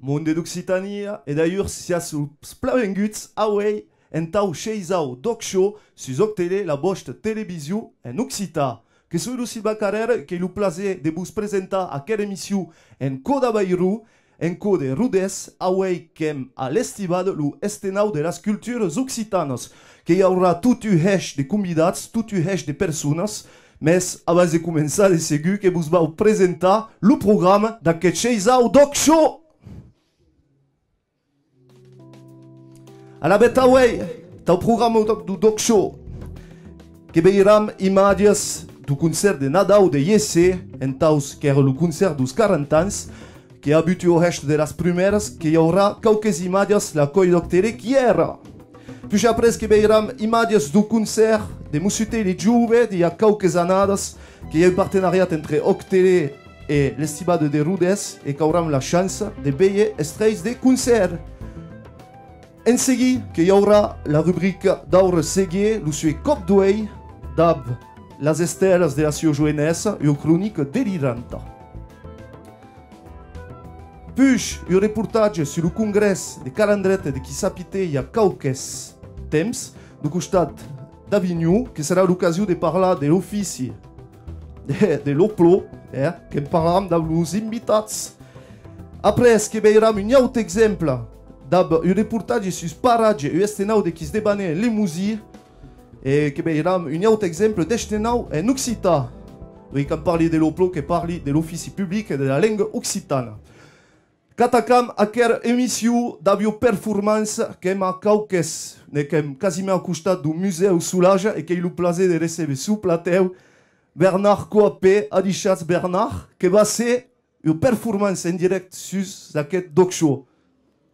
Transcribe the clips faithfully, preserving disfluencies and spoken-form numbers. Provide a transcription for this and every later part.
Monde d'Occitània, e d'ailleurs siatz los plan venguts auei entau sheisau d'Òc Show sus Òc Tele, la vòsta television en occitan. Que soi lo Silvan Carrère, qu'èi lo plaser de vos presentar aquera emission en cò d'Avairon, en cò de Rodés. Auei qu'èm a l'Estivada, lo hestenau de las culturas occitanas. Que i aurà tot un hèish de convidats, tot un hèish de personas, mès abans de començar, de segur que vos vau presentar lo programa d'aqueth sheisau d'Òc Show. Alavetz auei, tau programa dau, dau D'Òc Show, que veiram imatges deu concèrt de Nadau de Jessé, entaus qu'èra lo concèrt deus quaranta ans, que a avut ua hèsta de las prumèras, que i aurà quauques imatges, la còlha d'Òc Tele qu'i èra. Puish après que veiram imatges deu concèrt de Mossur Telhé Jove d'i a quauques annadas, que i a un partenariat entre Òc Tele e l'Estivada de Rodés, e qu'auram la chança de véder extrèits de concèrt. En seguir, que i aurà la rubrica d'Aura Seguier, lo suei còp d'uei, dab las estèlas de la sua joenessa, ua cronica deliranta. Puish, un reportatge sus lo congrès de Calandreta de qui s'apitè i a quauques temps, deu costat d'Avinhon, que serà l'ocasion de parlar de l'ofici de, de l'Oplo, eh, que'n parlam dab los invitats. Après, que veiram un aute exemple dab un reportatge sus Paratge, un hestenau de qui's debanè en Lemosin, e que veiram un aute exemple d'hestenau en occitan. Uei, quand parli de l'Oplo, que parli de l'ofici public e de la lenga occitana. Qu'atacam aquera emission dab ua performança qu'èm a quauques, ne qu'èm quasiment a costat deu Musèu Soulaja e qu'èi lo plaser de recéber suu platèu Bernard Coapé, adishatz Bernard, que va ser ua performança en dirècte sus aqueth D'Òc Show.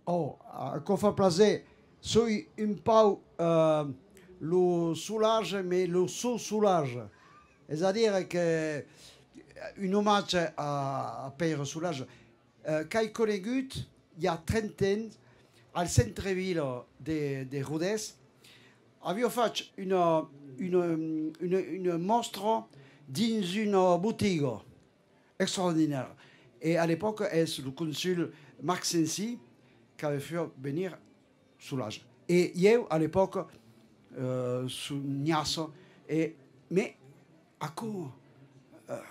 Oh, aquò fa plaser. Soi un pauc, eh, lo Soulaja, mès lo sous-Soulaja. Es a dire que un omatge a, a Pèire Soulaja. Eh, qu'ai conegut, i a trenta ans, al centre-vila de, de Rodés, aviá fach una, una, una, una mòstra dins una botiga extraordinària. E a l'epòca es lo consul Marc Censi qu'avè fach venir Soulaja. E ieu, a l'epòca, eh, sonhasse, e, mès aquò, eh,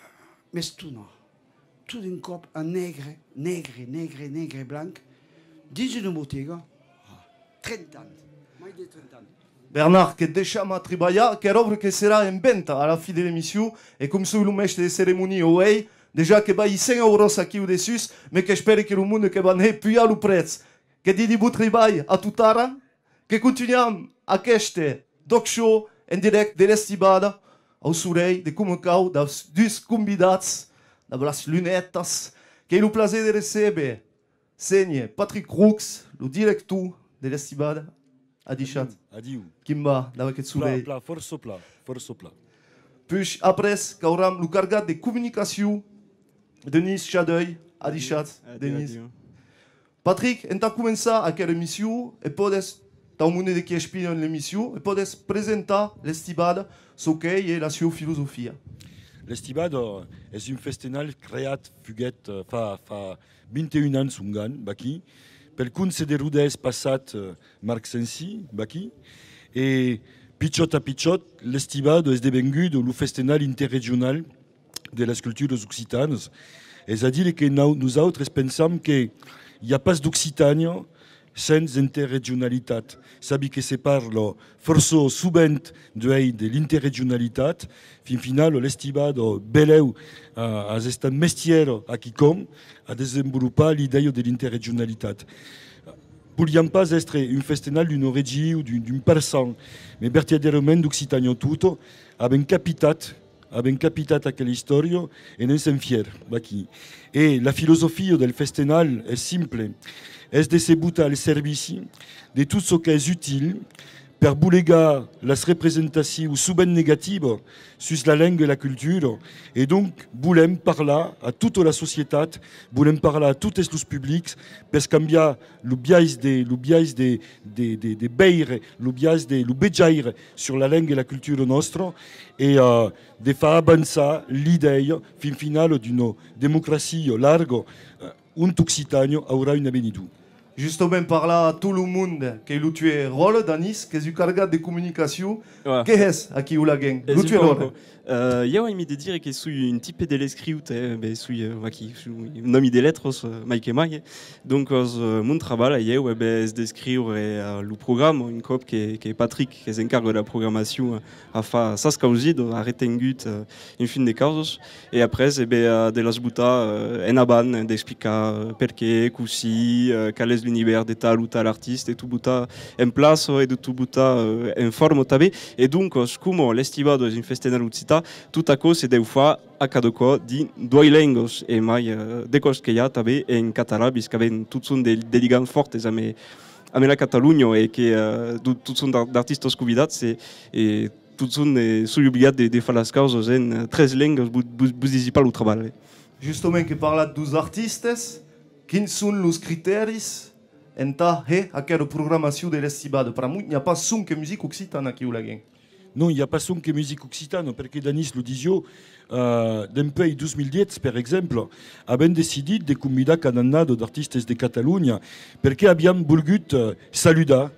m'estona. Tot d'un còp, en negre, negre, negre, negre, blanc, dins una botiga, ah, trenta ans, mai de trenta ans. Bernard, que deisham a tribalhar, qu'era òbra que serà en venta a la fin de l'emission, e com soi lo mèste de ceremonia uei, dejà que balhi cent euros aquiu dessús, mès qu'espère que lo monde que va ne pujar lo prètz. Que didi bon tribalh a totara, que contunham aqueste D'Òc Show en dirècte de l'Estivada, au solei, de coma cau, dab dus convidats, dab las lunetas, qu'èi lo plaser de recéber sénher Patrick Roux, lo director de l'Estivada. Adishatz. Adiu. Quin va, dab aqueth solei? Plan, plan, fòrça plan, fòrça plan. Puish après qu'auram lo cargat de comunicacion, Denise Chadeuil. Adishatz, Denise. Patrick, entà començar aquera emission, e pòdes, tau monde de qui espien l'emission, e pòdes presentar l'Estivada, çò qu'ei e la sua filosofia. L'Estivada es un festenal creat, fuguèt, eh, fa, fa vint e un ans ongan, vaquí, pel conse de Rodés passat, eh, Marc Censi, vaquí, e pichòt a pichòt, l'Estivada es devenguda lo festenal interregional de las culturas occitanas. Es a dire que nau-, nosautres pensam que i a pas d'Occitània sens interregionalitat. Sabi que se parla fòrça sovent d'uei de l'interregionalitat. Fin finala, l'Estivada, belèu, a, as estat mestièra a quicòm, a desenvolopar l'idèia de l'interregionalitat. Voliam pas èstre un festenal d'una region, d'un, d'un parçan, mès vertadièrament d'Occitània tota. Avèm capitat, avèm capitat aquela istòria e ne'n sèm fièrs, vaquí. E la filosofia del festenal es simple, es de se botar al servici de tot çò qu'es util per bolegar las representacions sovent negativas sus la lenga e la cultura, e donc volèm parlar a tota la societat, volèm parlar a totes los publics per cambiar lo biais de, lo biais de, de, de, de veire, lo biais de, lo vejaire sur la lenga e la cultura nòstra, e, eh, de far avançar l'idèia fin finala d'una democracia larga, eh, ont Occitània aurà un avenidor. Justament, parlar a tot lo monde, qu'ei lo tuer ròtle, Danís, qu'ès un cargat de comunicacion. Ouais. Qué hès aquiu laguens? Lo tuer ròtle. Euh, ieu aimi de dire que soi un tipe de l'escriut, eh, ben, soi, euh, vaquí, soi un òmi de letras, euh, mai que mai, eh. Donc, euh, mon trabalh a ieu, eh ben, es d'escriure, euh, lo programa, un còp que, que Patrick, que s'encarga de la programacion, eh, a fach sas causidas, a retengut, eh, un fum de causas, e après, e ben, eh, de las botar, eh, en avant, eh, d'explicar, eh, perqué, cossí, eh, qual es l'univèrs de tal o tal artista, e tot botar en plaça, e de tot botar, eh, en forma tanben. E doncas, coma l'Estivada es un festenal occitan, tot aquò se deu far a cada còp dins doas lengas, e mai, eh, de còps que i a tanben en catalan, vist qu'avèm totjorn de, de ligams fòrtes amb, amb la Catalonha, e que, eh, do-, totjorn d'ar-, d'artistas convidats, e, e totjorn, eh, soi obligat de, de far las causas en, eh, tres lengas, vos, vos, vos disi pas lo trabalh, eh. Justament, que parlatz deus artistes, quins son los critèris entà hèr aquera programacion de l'Estivada? Pr'amor n'i a pas sonque musica occitana aquiu laguens. Non, i a pas sonque musica occitana, perque Danís lo disiá, eh, dempuèi dos mil dètz, per exemple, avèm decidit de convidar cada annada d'artistes de Catalonha, perque aviam volgut, eh, saludar,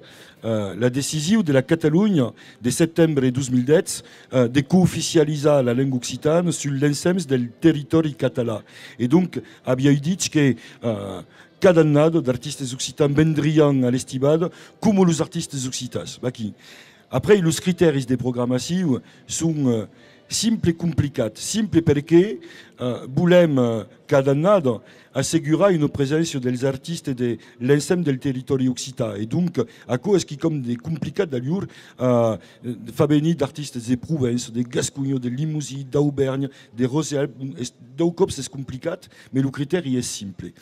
eh, la decision de la Catalonha de setembre dos mil dètz, eh, de cooficializar la lenga occitana sus l'ensems del territòri catalan. E donc, aviái dich que, eh, cada annada d'artistes occitans vendrián a l'Estivada coma los artistes occitans. Vaquí. Après, los critèris de programacion son, eh, simple e complicat. Simple perque, eh, volèm, eh, cada annada assegurar una preséncia dels artistes de l'ensem del territòri occitan. E donc, aquò es quicòm de complicat d'alhors, eh, far venir d'artistes de Provença, de Gasconha, de Lemosin, d'Auvèrnha, de Ròse e Alps. Es, dau còps es complicat, mas lo critèri es simple.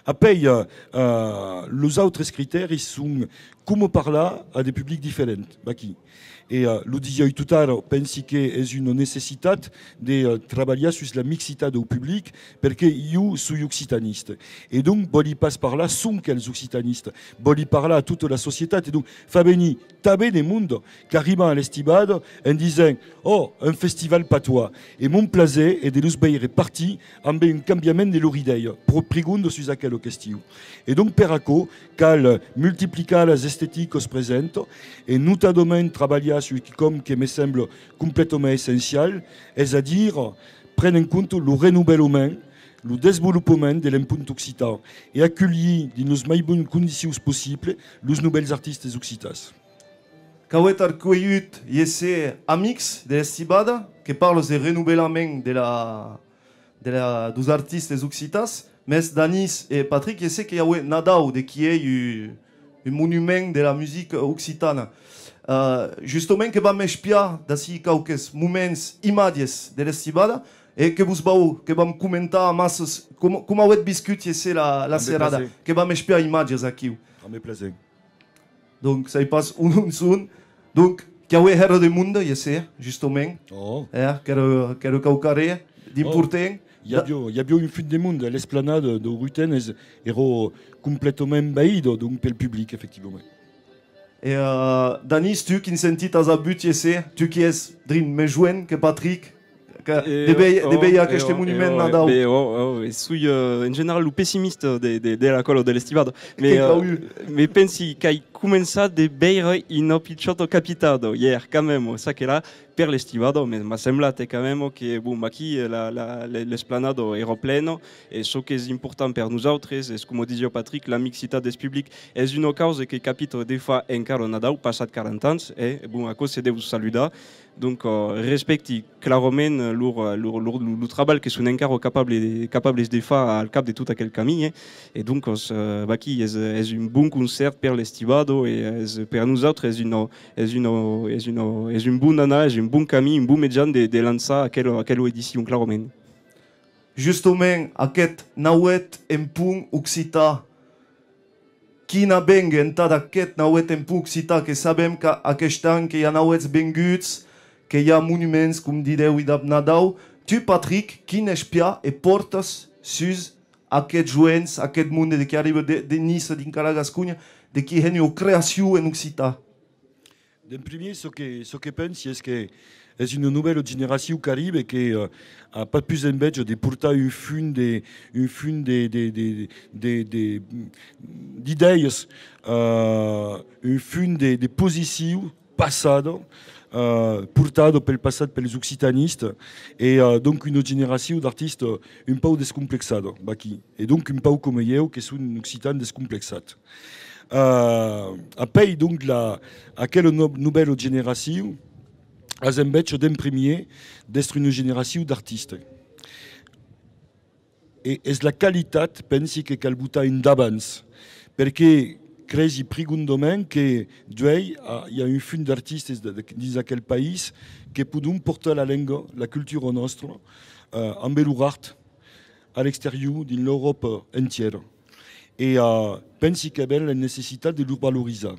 Apèi, eh, eh, los autres critèris son coma parlar a de publics diferents, vaquí. E, eh, lo disiái totara, pensi que es una necessitat de, eh, trabalhar sus la mixitat dau public, perque ieu soi occitanista. E donc, vòli pas parlar sonque als occitanistas, vòli parlar a tota la societat. E donc, far venir tanben de monde qu'arriban a l'Estivada en disent: «Oh, un festival patois.» E mon plaser es de los veire partir ambe un cambiament de lor idèia pro-, prigonda sus aquela question. E donc, per aquò, cal multiplicar las esteticas presentas e notadament trabalhar sus quicòm que me sembla completament essencial, es a dire, prene en compte lo renovelament, lo desvolopament de l'empont occitan e aculhir dins los mai bonas condicions possibles los novèls artistes occitans. Qu'avètz arcuelhut, iessé, amics de l'Estivada, que parlas de renovelament de la, de la, deus artistes occitans, mès Danís e Patrick, iessé que i avè Nadau, de qui ei un, un monument de la musica occitana. Eh, justament que vam espiar d'ací quauques moments imatges de l'Estivada e que vos vau, que vam comentar amassa, com, com avètz viscut, iessé, la, la serada, que vam espiar imatges aquiu. Ambe plaser. Donc, sai pas on, on son. Donc, qu'i avè hèra de monde, iessé, justament. Oh. Eh, qu'èra, qu'èra quauquarren d'important. Oh. I aviá, i aviá un fum de monde. L'esplanada dau Ruten es, èra completament envaïda, donc, pel public, efectivament. E, eh, Danís, tu, quin sentit as avut, iessé? Tu qui ès drin mès joen que Patric, que, eh, de veir, de veir aqueste monument Nadau. Be, oh, oh, e soi, eh, en general, lo pessimista de, de, de la còla de l'Estivada. Mès, eh, mès pensi qu'ai començat de veire una pichòta capitada, ièr, quand même, çaquelà, per l'Estivada, mès m'a semblat, eh, quand même, que, bon, vaquí, la, la, le-, l'esplanada èra plena, e çò qu'es important per nosautres, es, coma disiá Patric, la mixitat des publics. Es una causa que capita de far encara Nadau, passat quaranta ans, eh? E bon, aquò se deu saludar. Donc, eh, respècti clarament lor, lor, lor, lo, lo trabalh que son encara capables de, capables de far al cap de tot aquel camin, eh? E donc, eh, vaquí, es, es un bon concèrt per l'Estivada e es, per nosautres, es una, es una, es una, es un bon anar, es un bon camin, un bon mejan de, de lançar aquela, aquela edicion, clarament. Justament, aqueth nauèth empont occitan, quin avengue entad aqueth nauèth empont occitan, que sabem qu'a-, aquest an que i a nauèths venguts, que i a monuments, com didèvi, dab Nadau. Tu, Patric, quin espiar e pòrtas sus aqueths joens, aqueth monde de qui arriba de, de Niça, dinc a la Gasconha, de qui hèn ua creacion en occitan? D'en primièr, çò que, çò que pensi es que es una novèla generacion qu'arriba e que, eh, a pas pus enveja de portar un fum de, un fum de, de, de, de, de, d'idèias, eh, un fum de, de posicions passadas, eh, portadas pel passat pels occitanistas, e, eh, donc una generacion d'artistas un pauc descomplexada, vaquí, e donc un pauc coma ieu, que son un occitan descomplexat. Eh, apèi, donc, la, aquela no-, novèla generacion as enveja d'en primièr d'èstre una generacion d'artistas. E es la qualitat, pensi, que cal botar endavant, perque cresi prigondament que duèi, ah, i a un fum d'artistas de, de, dins aquel país que pòdon portar la lenga, la cultura nòstra, eh, ambe lor art a l'exterior, dins l'Euròpa entièra. E, eh, pensi qu'avèm la necessitat de lor valorizar.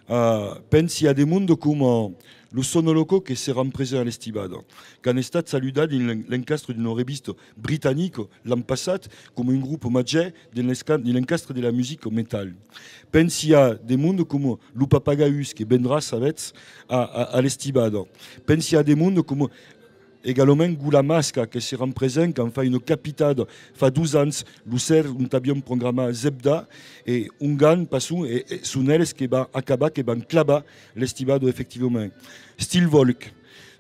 Eh, pensi a de monde coma lo Sonoloco, que seràn presents a l'Estivada, qu'an estat saludats dins l'en-, l'encastre d'una revista britanica l'an passat coma un grop màger dins l'esca-, dins l'encastre de la musica metal. Pensi a de monde coma lo Papagaius, que vendrà, sabètz, a, a, a l'Estivada. Pensi a de monde coma egalament Gulamasca, que seràn presents, qu'an fait una capitada fa dos ans, lo ser ont aviam programat Zebda, e ongan passon, e, e son eles que van acabar, que van clavar l'Estivada efectivament. Stilvolk.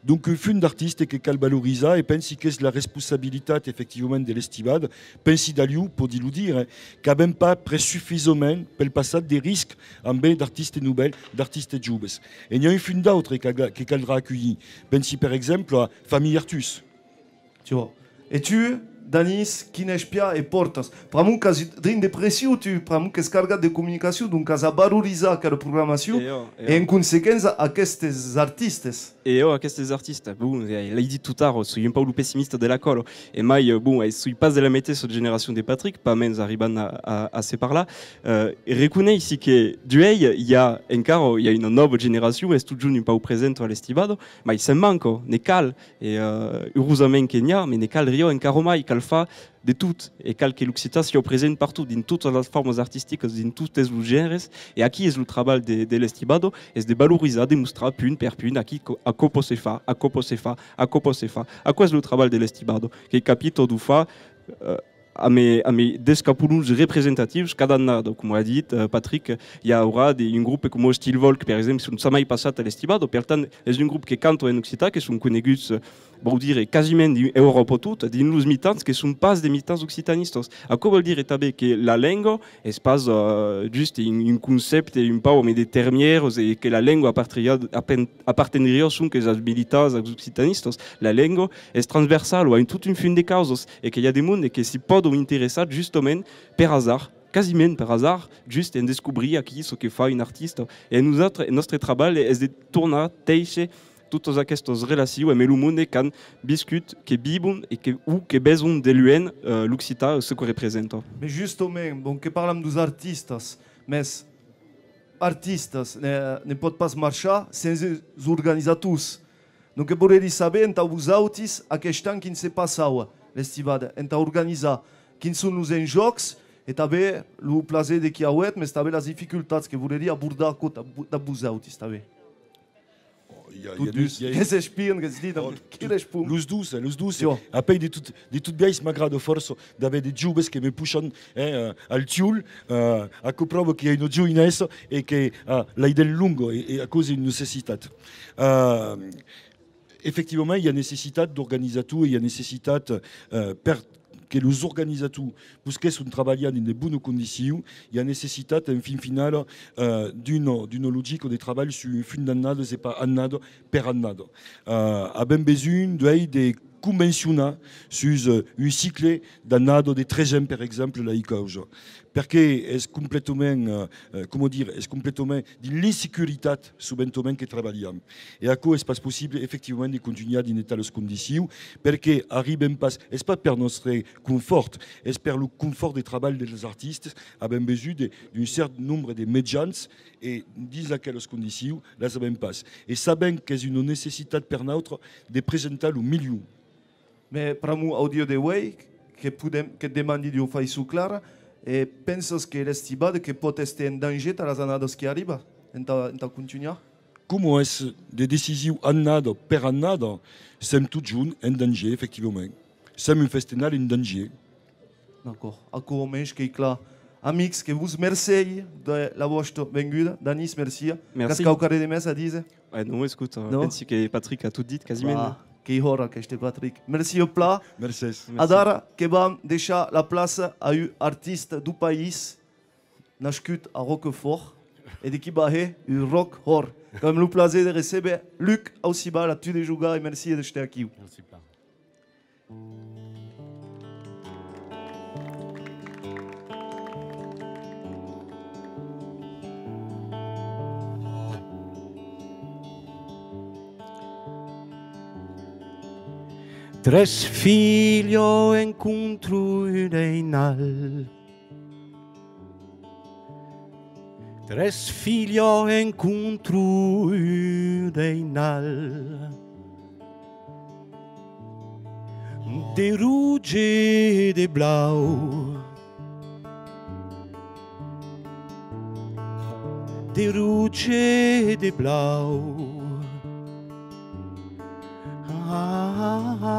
Donc, un fum d'artistas que cal valorizar, e pensi qu'es la responsabilitat efectivament de l'Estivada, pensi d'Aliu, pòdi lo dire, eh, qu'avèm pas pres sufisament pel passat de risc ambe d'artistas novèls, d'artistas joves. E n'i a un fum d'autres que, que caldrà aculhir. Pensi, per exemple, a Familha Artús. Tu vois. E tu, Danís, quin espiar e pòrtas? Pr'amor qu'as drin de pression, tu, pr'amor qu'es cargat de comunicacion, donc as a valorizar aquela programacion e, en consequença, aquestes artistes. E ò, aquestes artistes, bon, eh, l'ai dit tot ara, soi un pauc lo pessimista de la còla, e mai, eh, bon, eh, soi pas de la meteissa generacion de Patric, pasmens arribant a, a, a se parlar, eh, e reconeissi que duèi i a encara, i a una nòva generacion, es totjorn un pauc presenta a l'Estivada, mai se'n manca, ne cal, e, eh, urosament que n'i a, mas ne caldriá encara mai, cal far de tot, e cal que l'occitan siá present partout, dins totas las formas artisticas, dins totes los gèneres, e aquí es lo trabalh de, de l'Estivada, es de valorizar, de mostrar punt per punt, aquí co-, aquò pòt se far, aquò pòt se far, aquò pòt se far. Aquò es lo trabalh de l'Estivada, qu'ei capita d'o far, eh, amé, amé d'escapolons representatius cada annada, coma a dit, eh, Patric, i aurà de, un grop coma Stilvolk, per exemple, son jamai passat a l'Estivada, per tant, es un grop que canta en occitan, que son coneguts, eh, vau dire, quasiment dins Euròpa tota, dins los mitjans que son pas de mitjans occitanistas. Aquò vòl dire tanben que la lenga es pas, eh, just un, un concèpte un pauc, mas de termièras, e que la lenga apartiriá, apen-, aparteniriá sonque als militants, als occitanistas. La lenga es transversala a un, tot un fum de causas, e que i a de monde que s'i pòdon interessar justament per azard, quasiment per azard, just en descobrir aquí çò que fa un artista. E nosautres, nòstre trabalh es de tornar téisser totas aquestas relacions emé lo monde qu'an viscut, que vivon e que, o que veson de luènh, eh, l'occitan, çò que representa. Mas justament, bon, que parlam deus artistas, mas artistas ne, ne pòt pas marchar sens es organizators. Donc, que volerí saber entà vosautis aquest an quin se passava l'Estivada, entà organizar, quins son los enjòcs, e tanben lo plaser de qui auetz, mas tanben las dificultats, que volerí abordar aquò dab, dab vosautis tanben. Oh, i a, i a, i a, qu'es espion, qu'es dit, oh, qui respond? Los dos, eh, los dos. Jo. Apèi de tot, de tot biais m'agrada fòrça d'aver de joves que me pushan, eh, eh, al tiol, eh, aquò pròva que i a una joinessa e que, eh, l'aidan longa e, e aquò es una necessitat. Eh, efectivament, i a necessitat d'organizators e i a necessitat, eh, per que los organizators posquèsson trabalhar dins de bonas condicions, i a necessitat, en fin finala, eh, d'una, d'una logica de trabalh sus un fum d'annadas e pas annada per annada. Eh, avèm besonh, duèi, de convencionar sus, eh, un cicle d'annada de tres ans, per exemple, lai causa. Perque es completament, eh, eh, coma dire, es completament dins l'insecuritat soventament que trabalham. E aquò es pas possible, efectivament, de contunhar dins de talas condicions, perque arribem pas, es pas per nòstre confòrt, es per lo confòrt de trabalh dels artistas. Avèm besonh de, d'un cèrt nombre de mejans e dins aquelas condicions, las avèm pas. E sabèm qu'es una necessitat per nautres de presentar lo milhor. Mès pr'amor au dia de uèi, que podèm, que't demandi d'ua faiçon clara, e pensas que l'Estibada que pòt èster en dangèr tà las annadas qui arriba, entà, entà contunhar? Coma es de decisions annada per annada, sèm totjorn en dangèr, efectivament. Sèm un festenal en dangèr. D'acòrd. Aquò almensh qu'ei clar. Amics, que vos mercegi de la vòsta venguda. Danís, mercia. Merci. Qu'as quauquarren de mès a díser? Eh, non, escota, non? Pensi que Patrick a tot dit, quasiment. Bah, qu'ei hòra, aqueste Patrick. Mercia plan. Mercés. Adara que vam deishar la plaça a un artista deu país, nascut a Roquefòrt, e de qui va hèr un rock hòrt. Qu'avem lo plaser de recéber Luc Aucival. A tu de jogar e mercia d'èster aquiu. Merci plan. Tres filhas encontran un ainal. Tres filhas encontran un ainal, de roge e de blau, de roge e de blau. Ah, ah, ah.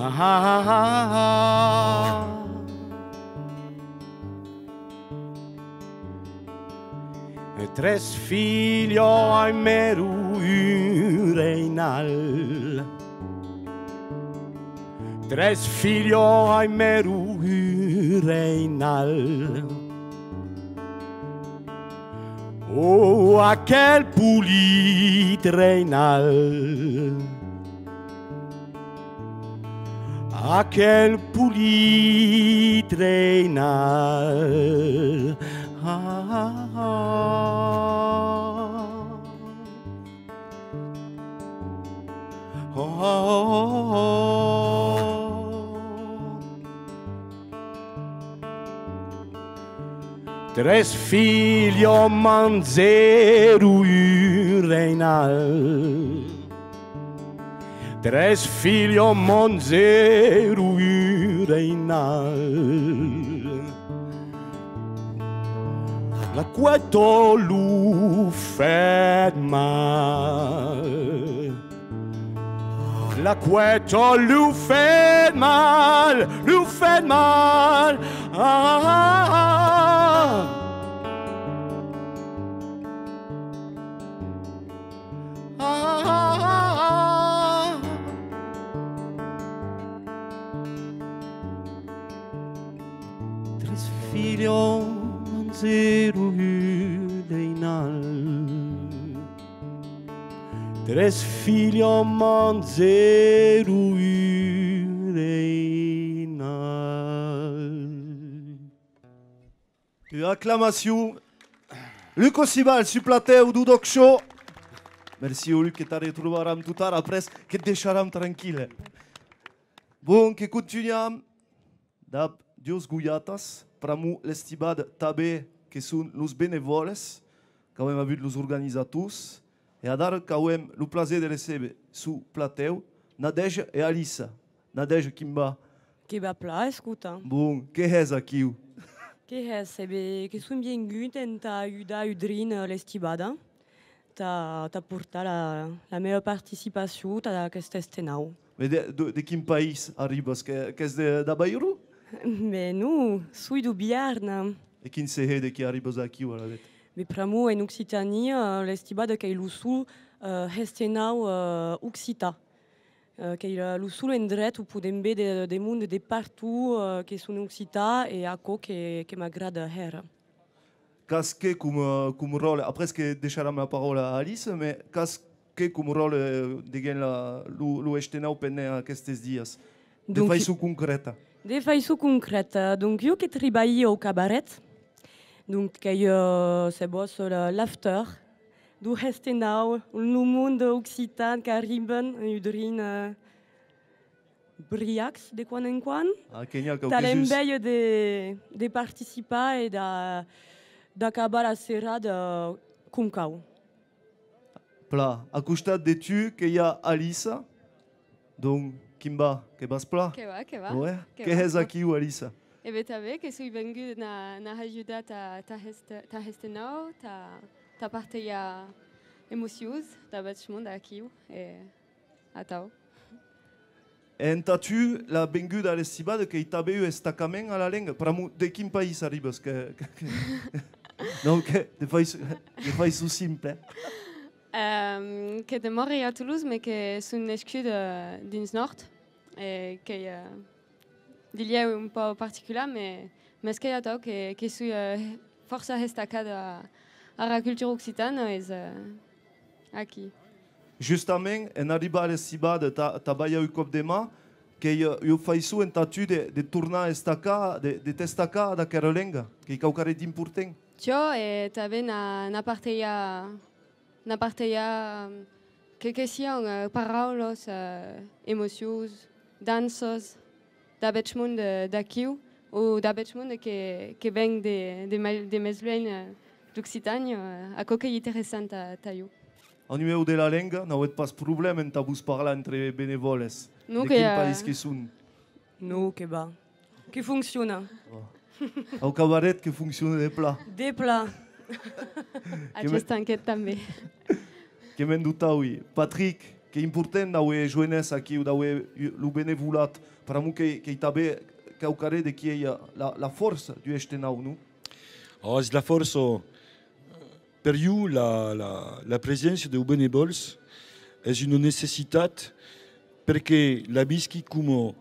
Ah, ah, ah, ah. E tres filhas aimèron un ainal. Tres filhas aimèron un ainal. Oh, aquel polit ainal. Aquel polit ainal. Ah, ah, ah. Oh, oh, oh, oh. Tres filhas mangèron un ainal. Tres filhas mangèron un ainal. La cueta lor fèt mal. La cueta lor fèt mal, lor fèt mal. Ah, ah, ah, ah. Ah, ah, ah, ah. Tres filhas mangèron un ainal. Tres filhas mangèron un ainal. Ua aclamacion. Luc Aucival, sul platèu deu D'ÒC Show. Merci au Luc, que t'arretrobaram totara après, que't deisharam tranquille. Bon, que contunham dab duas gojatas, pr'amor l'Estibada tanben, que son los benevòles, qu'avem avut los organizators, e adara qu'avem lo plaser de recéber suu platèu Nadège e Alissa. Nadège, quin va? Que va plan, escota. Bon, que hès aquiu? Que hès? E ben, que son viengut entà ajudar un drin, eh, l'Estibada, tà, tà portar la, la meva participacion tà aqueste hestenau. Mès de, de, de quin país arribas? Que, qu'ès de, d'Avairon? Mès non, soi deu Biarn. E quin se hè de qui arribas aquiu, alavetz? Mès pr'amor en Occitània, eh, l'Estibada qu'ei lo sol, eh, hestenau, eh, occitan. Eh, qu'ei la, lo sol endret on podem véder de, de monde de partout, eh, que son occitans, e aquò que, que m'agrada hèra. Qu'as que com, eh, com ròtle, après que deisharam la paraula a Alice, mais qu'as que com ròtle, eh, deguens la, lo, lo hestenau pendent aquestes dias? De faiçon concrèta. De faiçon concrèta. Donc, jo que tribalhi au cabaret. Donc, qu'ei, eh, se vòs, la, l'after, deu hestenau, lo monde occitan qu'arriban, un drin, eh, briacs de quan en quan. Ah, que n'i a quauques uns. Tà l'enveja de, de participar e d'a-, d'acabar la serada com cau. Plan, a costat de tu que i a Alissa. Donc, quin va? Que vas plan? Que va, que va. Ouais. Que hès aquiu, Alissa? E ben, tanben, que soi venguda n'a, n'a ajudar tà, tà hest-, tà hestenau, tà, tà partejar emocions, dab eth monde aquiu, e atau. E entà tu, la venguda a l'Estibada, qu'ei tanben un estacament a la lenga. Pr'amor, de quin país arribas? Que, que, que, non, que de faiçon, de faiçon simple, eh? Ehm, que demòri a Toulouse, mes que soi nescuda dins Nòrd, e qu'ei, eh, dilhèu un pauc particular, mes, mes qu'ei atau que, que soi, eh, fòrça estacada a, ara cultura occitana, es, eh, aquí. Justament, en arribar a l'Estibada, tà, tà balhar un còp de man, qu'ei, eh, ua faiçon entà tu de, de tornar estacar, de, de t'estacar d'aquera lenga, qu'ei quauquarren d'important. Tiò, e tanben n'a, n'a partejar, n'a partejar, que, que sian, eh, paraulas, eh, emocions, danças, dab eth monde, eh, d'aquiu, o dab eth monde que, que ven de, de mai-, de mès luenh, eh, d'Occitània, eh, aquò qu'ei interessant tà, tà jo. En umèu de la lenga, n'auetz pas problèma entà vos parlar entre benevòles? Non, de que, quin, eh, país que son? Non, que va. Que fonciona. Oh. Au cabaret que fonciona de plan. De plan. Que me-, a Gestanquet tanben. Que me'n dotaui. Patrick, qu'ei important d'auer joenessa aquiu, d'auer lo benevolat, pr'amor que, qu'ei tanben quauquarren de qui ei la, la fòrça deu hestenau, non? Oh, es la fòrça. Per jo, la, la, la preséncia deu benevòls es una necessitat, perque la visqui coma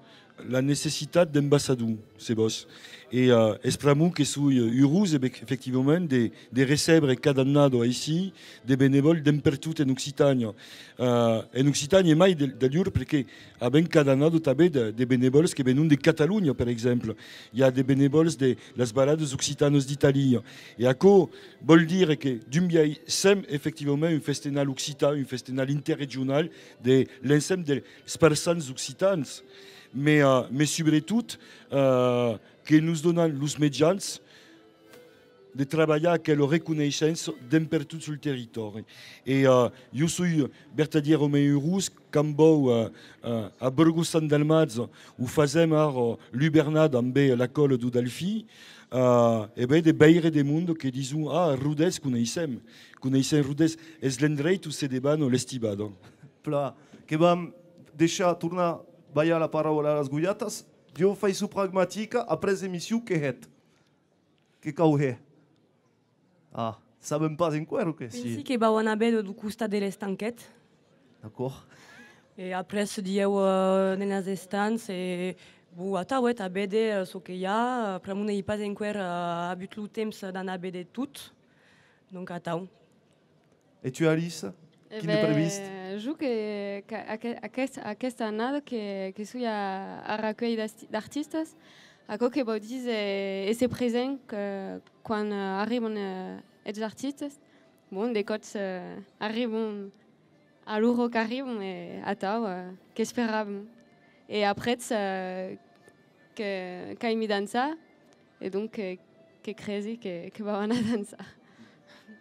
la necessitat d'ambassador, se vòs. E, eh, es pr'amor que soi, eh, urós, e bec-, efectivament, de, de recebre cada annada aicí de benevòls d'en pertot en Occitània. Eh, en Occitània e mai de, d'alhors, perque avèm cada annada tanben de, de benevòls que venon de Catalonha, per exemple. I a de benevòls de las valadas occitanas d'Itàlia. E aquò vòl dire que, d'un biais, sèm efectivament un festenal occitan, un festenal interregional de l'ensemble dels parçans occitans, mes, eh, mes subretot, eh, que nos donan los mejans de trabalhar aquela reconeishença d'en pertot sul territòri. E, eh, jo soi vertadièrament urós quand vau, eh, eh, a Borgo Sant Dalmàs, o fasèm ara l'ubernada ambe la còla deu Dalfin, eh, e ben de veire de monde que dison: «Ah, Rodés coneissèm, coneissèm Rodés, es l'endreit on se debana l'Estibada.» Plan, que vam deishar tornar balhar la paraula a las gojatas. Deu faiçon pragmatica, après l'emission, que hètz? Que cau hèr? Ah, sabem pas enqüèra o qué? Si. Pensi que vau anar véder deu costat de l'Estanquet. D'acòrd. E après, dilhèu, eh, de las estants, e, bon, atau, eh, a véder, eh, çò que i a, eh, pr'amor n'èi pas enqüèra, eh, avut lo temps d'anar véder tot. Donc, atau. E tu, Alice? E quin es previst? Ben, jo que, que aqu-, aquest-, aquesta annada que, que soi a, a recuelh d'asti-, d'artistas, aquò que vòu díser, eh, èsser present que, quan, eh, arriban, eh, eths artistas. Bon, de còps, eh, arriban a l'ora qu'arriban e atau, eh, qu'esperam. E après, eh, que, qu'aimi dançar, e donc que, que cresi que, que vau anar dançar.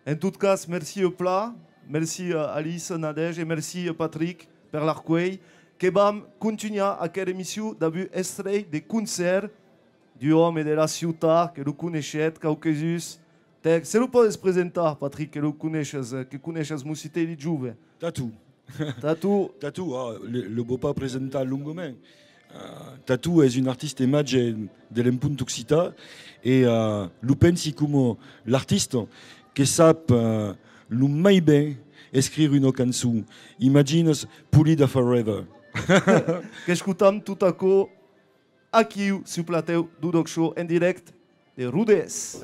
En tot cas, merci, eh, plan. Merci, eh, Alice, Nadège, e merci, eh, Patrick, per l'arcuelh. Que vam contunhar aquera emission dab un extrèit de concèrt d'un òme de la ciutat, que lo coneishetz, quauques uns. Te, se lo pòdes presentar, Patrick, que lo coneishes, eh, que coneishes Mocitelli jove? Tatu. Tatu. Tatu, ah, le, lo vau pas presentar longament. Ah, Tatu es un artista imatge de l'empont occitan e, ah, lo pensi coma l'artista que sap, ah, lo mai ben escriure una cançon. Imaginas Polida Forever. Qu'escotam tot aquò aquiu, sul platèu deu D'ÒC Show, en dirècte de Rodés.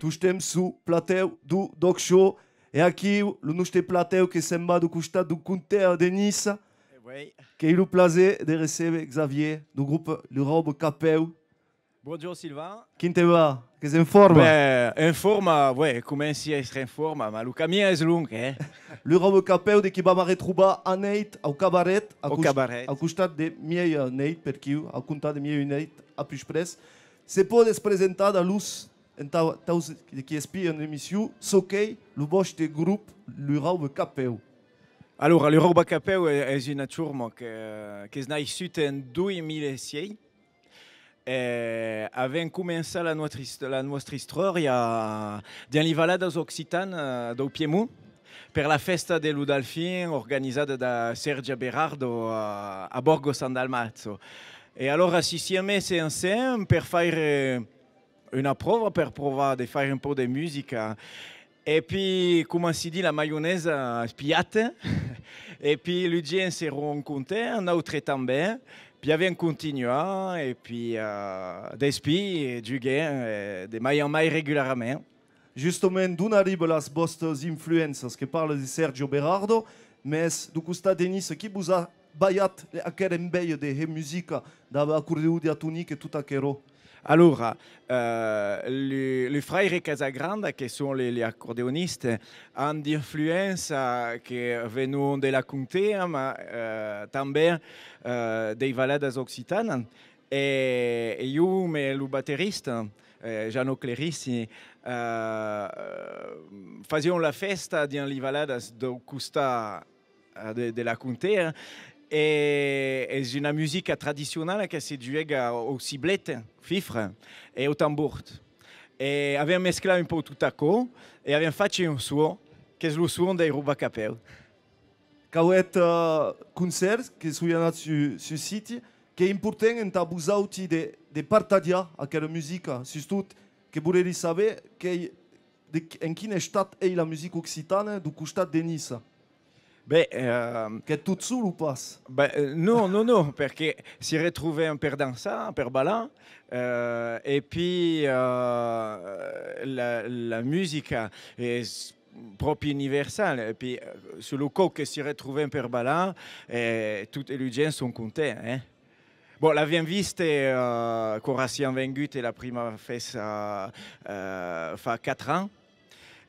Tostemps suu platèu deu D'ÒC Show, e aquiu, lo noste platèu que se'n va deu costat deu conte de Niça, qu'èi lo plaser de recéber Xavier, deu grop Li Raube Capèu. Bonjorn Sylvain. Quin te va? Qu'ès en forma? Ben, en forma, ouais, comenci a èstre en forma, ma lo camin es long, eh? Li Raube Capèu, de qui vam arretrobar anèit au cabaret, au costat de miei anèit, perquiu, au comptar de miei anèit a pus près. Se pòdes presentar da los entau, taus de qui espian l'emission, çò qu'ei lo vòste grop Li Raube Capèu? Alora, Li Raube Capèu es una chorma que, qu'es naissut en doi mila sièis. E avèm començat la nòstra ist-, la nòstra istòria dins li valadas occitanas dau Piemont per la fèsta de lo Dalfin organizada da Sergio Berardo a, a Borgo San Dalmazzo. E alora si siam mès ensems per faire una pròva, per provar de faire un pauc de musica. E pi, coma si ditz, la maionesa es pilhat. E pi, lu gents èron contents, nautres tanben. Pi avèm continuat, e pi, eh, despí, juguem, eh, de mai en mai regularament. Justament, d'on arriban las vòstas influéncias? Que parlas de Sergio Berardo, mès deu costat de Niça, qui vos a balhat aquera enveja de hèr musica dab acordeon diatonic e tot aquerò? Alora, eh, li, li fraires Casagranda, que son li, li acordeonistas, an d'influéncias que venon de la contea, ma, eh, tanben, eh, dei valadas occitanas. E, e jo, me lo baterista, eh, Jeannot Clerici, eh, fasiam la fèsta dins li valadas dau costat, eh, de, de la contea, e es una musica tradicionala que se juega au ciblet, fifra, e au tambor. E avèm mesclat un pauc tot aquò, e avèm fach un son, qu'es lo son dei Raube Capèu. Qu'avètz, eh, concèrts, que soi anat su, su siti, qu'ei important entà vosauti de, de partatjar aquera musica, sustot que volerí saber qu'ei de, en quin estat ei la musica occitana deu costat de Niça. Ben, eh, qu'ètz tot sol o pas? Ben, eh, non, non, non, perque si retrovem per dançar, per balar, eh, e pi, eh, la, la musica es pròpi universal, e pi, eh, sus lo còup que si retrovem per balar, eh, toti lu gents son contents, eh. Bon, l'avèm vist, eh, quora siam venguts a la prima fèsta, eh, fa quatre ans.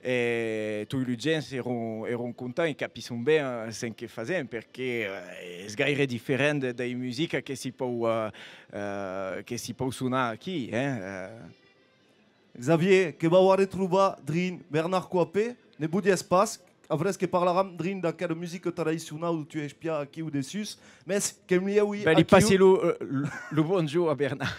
E toi lu gents èron, èron contents e capisson ben, eh, cen que fasèm, perque, eh, es gaire diferent de, dei musica que si pòu, eh, eh, que si pòu sonar aquí, eh, eh. Xavier, que vau arretrobar drin Bernard Coipet, ne bodiás pas, après que parlaram drin d'aquera musica tradicionau dont tu espias aquiu dessús, mes qu'èm lieu... Ben, li passi lo, eh, lo, lo bonjorn a Bernard.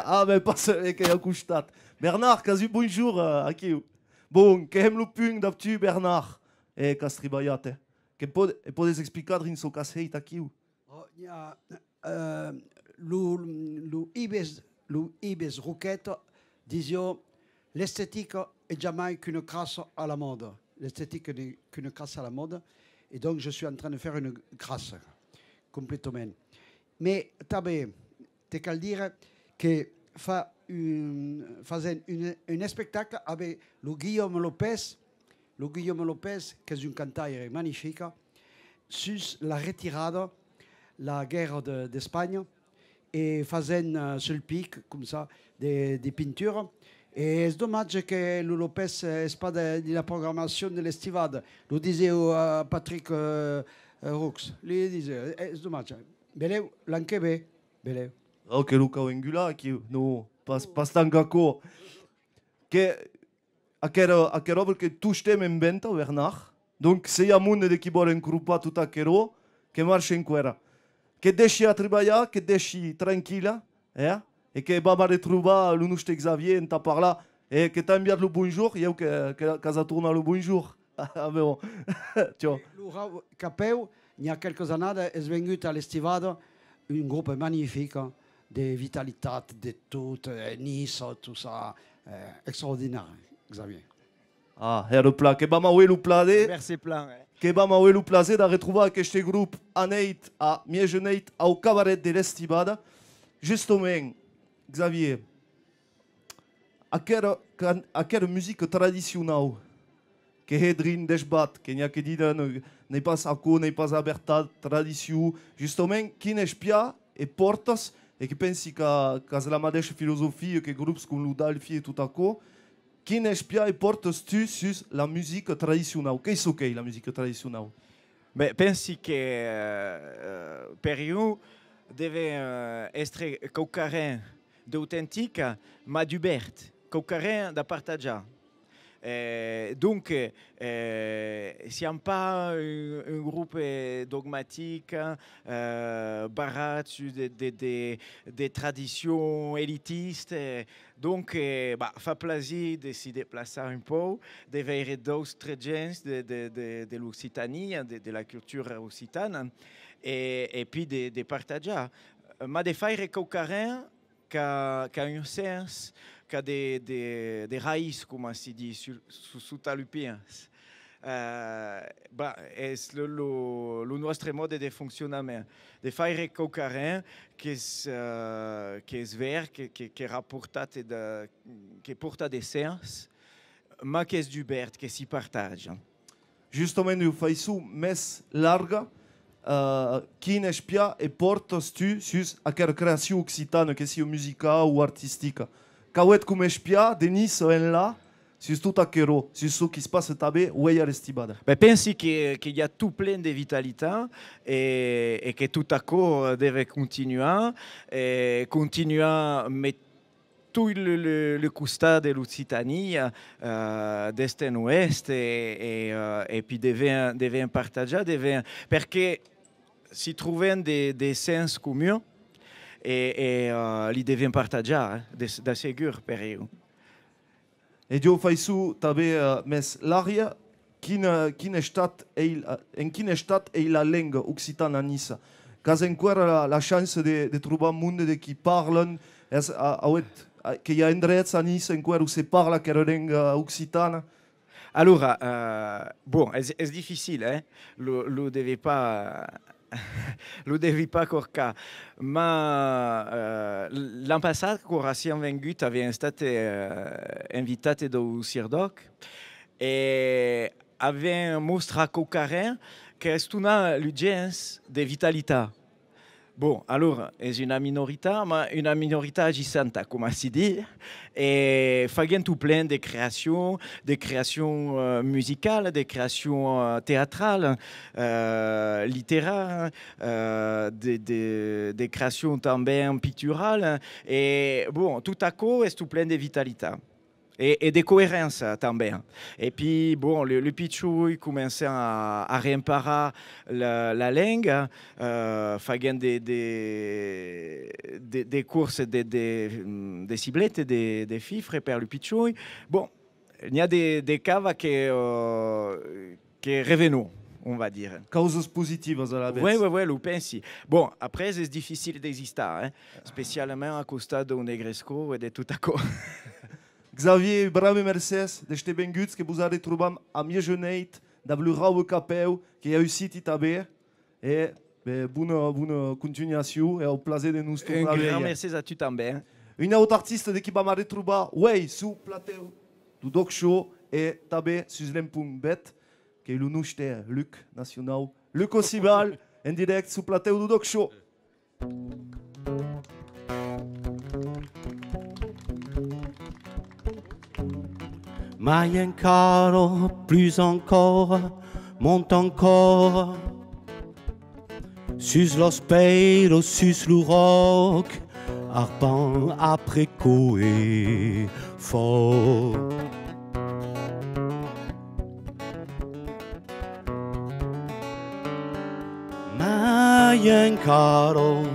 Ah, ben, pas, eh, qu'ei a costat. Bernard, qu'as un bonjorn, eh, aquiu. Bon, que hèm lo punt dab tu, Bernard. Eh, qu'as tribalhat, eh. Que pòd-, e pòdes explicar drin çò qu'as hèit aquiu? Oh, n'i a, eh, lo, lo Ives, lo Ives Roqueta disiá: l'estetica es jamai qu'una crassa a la mòda. L'estetica n'est qu'une crasse à la mode. Et donc, je suis en train de faire une crasse, complètement. Mais, tanben, te cal dire que fa un, fasèm un, un espectacle avec lo Guillaume Lopez. Lo Guillaume Lopez, qu'es un cantaire magnific, sus la retirada, la guerra de, d'Espanha, e fasèm, eh, sul pic, com ça, de, de pintura. E es domatge que lo Lopez, eh, es pas de, de la programacion de l'estivada. Lo disiá, eh, Patrick, eh, eh, Roux. Li disiá, eh, es domatge. Belèu, l'an que ve, belèu. Oh, que lo cau engular, aquiu. Non, pas, pas tant qu'aquò. Que aquera, aquera òbra que tostemps en venta, Bernard. Donc, se i a monde de qui vòlen cropar tot aquerò, que marche enqüèra. Que dèishi a tribalhar, que dèishi tranquilla, eh? E que vam arretrobar lo noste Xavier entà parlar, e que t'a enviat lo bonjorn, ieu que, que, qu'as a tornar lo bonjorn. Ah, bon. Tiò. Lo Rau Capèu, n'i a qualques annadas, es vengut a l'estivada, un grop magnific, eh, de vitalitat, de tot, eh, Niça, tot ça, eh, extraordinari, Xavier. Ah, èra plan. Que vam aver lo plaser. Mercé plan, eh. Que vam aver lo plaser d'arretrobar aqueste grop anèit a miejanèit au cabaret de l'Estivada. Justament, Xavier, aquera can-, aquera musica tradicionau que hè drin desbat, que n'i a que diden, eh, n'ei pas aquò, n'ei pas la vertat, tradicion. Justament, quin espiar e pòrtas, e que pensi qu'a-, qu'as la madeish filosofia que grops com lo Dalfi e tot aquò, quin espiar e pòrtas tu sus la musica tradicionau? Qu'ei çò qu'ei la musica tradicionau? Ben, pensi que, eh, per ieu, deve, eh, èstre quauquarren d'autentic, mas dubèrt, quauquarren d'a partatjar. Eh, donc, eh, siam pas un, un grop, eh, dogmatic, eh, barrat sus de, de, de, de tradicions elitistas, eh, donc, eh, bah, fa plaser de si deplaçar un pauc, de veire d'autras gents de, de, de, de l'Occitània, de, de la cultura occitana, e, e puis de, de partatjar. Mas de faire quauquarren qu'a, qu'a un sens, qu'a de, de, de raïs, coma si ditz, su, su, sota lu piens. Eh, bah, es lo, lo, lo nòstre mòde de foncionament, de faire quauquarren qu'es, eh, qu'es ver, que, que, que raportat e de, que pòrta de sens, mas qu'es dubèrt, que si partatja. Justament, d'ua faiçon mès larga, eh, quin espiar e pòrtas tu sus aquera creacion occitana, que sia musicau o artistica? Qu'auetz com espiar de Niça enlà, sus tot aquerò, sus çò qui's passa tanben uei a l'Estivada? Ben, pensi que, que i a tot plen de vitalitat e, e que tot aquò deve continuar, e continuar, met tot le, le, le costat de l'Occitània, eh, d'est en oèst, e, e, eh, e puis devèm, devèm partatjar, devèm, perque si trobèm de, de sens comun, e, e, eh, li devèm partatjar, eh, de, d'assegur per ieu. E d'ua faiçon tanben, eh, mès larga, quin, eh, quin estat ei, eh, en quin estat ei la lenga occitana a Niça? Qu'as enqüèra la, la chança de, de trobar monde de qui parlan? Es, a, auetz, a, que i a endrets a Niça enqüèra ont se parla aquera lenga occitana? Alora, eh, bon, es, es dificil, eh? Lo, lo devi pas, lo devi pas corcar. Mas, eh, l'an passat, quora siam venguts, avèm estat, eh, invitats dau CIRDOC, e avèm mostrat quauquarren qu'es tornar lu gents de vitalitat. Bon, alora, es una minoritat, ma una minoritat agissanta, coma si ditz, e faguèm tot plen de creacion, de creacion, eh, musicala, de creacion, eh, teatrala, eh, literara, eh, de, de, de creacion tanben picturala, e, bon, tot aquò es tot plen de vitalitat. E, e de coerença tanben. E pi, bon, le, le pichoi comencèm a, a reemparar la, la lenga, eh, faguèm de, de, de, de corses de, de, de ciblete, de, de fifre per le pichoi. Bon, n'i a de, de cava que, eh, que revenon, on va dire. Causas positivas alavetz. Ouais, ouais, ouais, lo pensi. Bon, après, es dificil d'existar, hein, especialament a costat dau negresco e de tot aquò. Xavier, brave mercés d'èster venguts, que vos arretrobam a miejanèit dab lo Raue Capèu, que i a un siti tanben, e, ben, bona, bona continuacion e au plaser de nos tornar veire. Un grand mercés a tu tanben. Un aut artista de qui vam arretrobar uei suu platèu deu D'ÒC Show e tanben sus l'Empont Bet, qu'ei lo noste Luc nacionau, Luc Occival, en dirècte suu platèu deu D'ÒC Show. Mai encara, plus encara, monta encara, sus las pèiras, sus lo ròc, arpant après còp e fòc. Mai encara,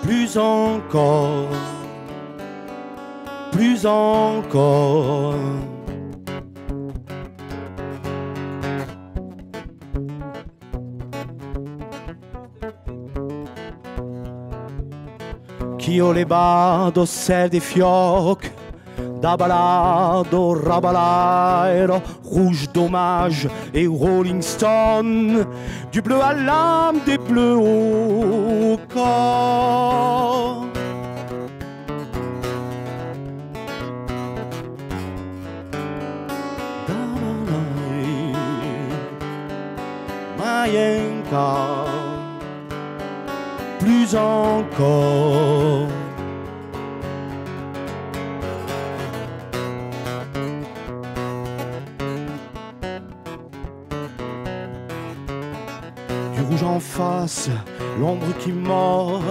plus encara, plus encara. Qu'i a levat dau cèl de fiòc, davalada, rabalaira, rouge d'hommage e Rolling Stone, du bleu à l'âme, des bleus au corps. Mai encara, plus encara. Du rouge en face, l'ombre qui mord,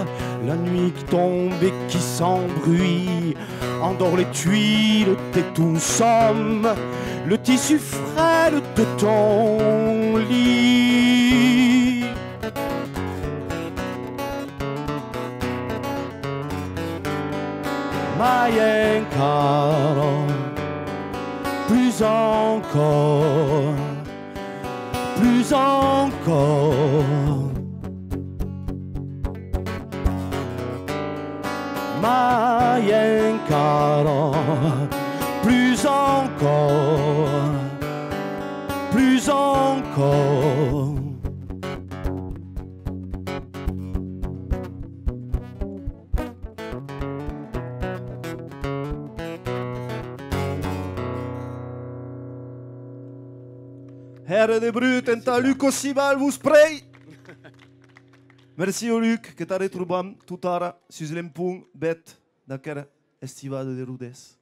la nuit qui tombe et qui sans bruit endort les tuiles de ton somme, le tissu frêle de ton lit. Mai encara, plus encara, plus encara. Mai encara, plus encara, plus encara. Hèra de brut entà Luc Occival, vos prei! Merci au Luc, que t'arretrobam totara sus l'Empont Bet d'aquera estivada de Rodés.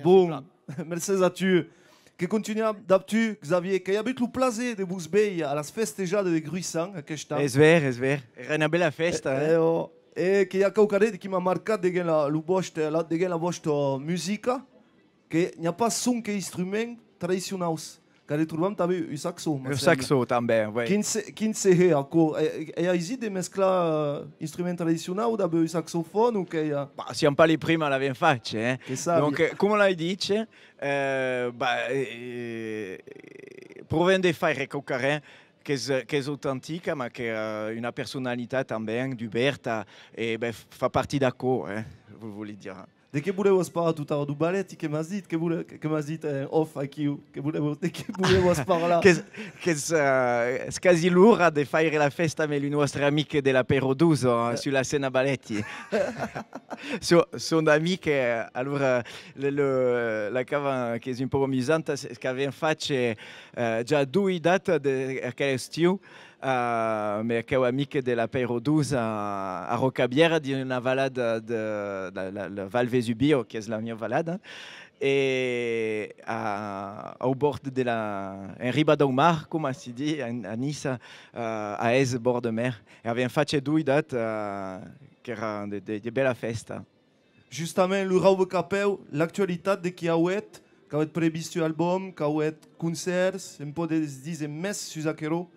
Bon, mercés a tu. Que continuam dab tu, Xavier, qu'èi avut lo plaser de vos veir a las festejades de Gruissan aquest an. Es ver, es ver. Èra una bèla fèsta, eh? E, e que i a quauquarren qui m'a marcat deguens la, lo vòste, la, deguens la vòsta musica, que n'i a pas sonque instruments tradicionaus. Qu'arretrobam tanben un saxo, me sembla. Un saxo tanben, oui. Quin se, quin se hè aquò? Ei, ei aisit de mesclar, eh, instrument tradicionau dab un saxofòn o qu'ei, eh? Bah, siam pas li primi a l'avèm fach, eh? Que sabi. Donc, eh, coma l'ai dich, eh, bah, eh, provem de faire quauquarren qu'es, qu'es autentica, ma qu'ei, eh, una personalitat tanben dubèrta, e, ben, fa parti d'aquò, eh, vos vòli dire. De qué volèvas parlar totara? Deu balèti que m'as dit, que vole-, que, que m'as dit, eh, off aquiu, que volèvas, de qué volèvas parlar? Qu'es, qu'es, eh, es quasi l'ora de faire la fèsta amb lo nòstre amic de l'Apéro Doze, eh, sus la scèna balèti. Son, son amic, eh, alora, le, le, la cava qu'es un pauc amusanta, es qu'avèm fach, eh, ja doi datas de, aquel estiu, Eh, me aqueu amic de la Pèira Dosa a, a Rocabièra, dins una valada de, la, la, la Val Vesubio, qu'es la mieu valada, e a, au bòrd de la, en riba dau mar, coma si di, en, a Niça, eh, a es bòrd de mer. E avèm fach doi dat, eh, qu'èra de, de, de bèla fèsta. Justament, lo Raube Capèu, l'actualitat de qu'i auèt, qu'auèt previst un album, qu'auèt concèrts, en pòdes díser mès sus aquerò?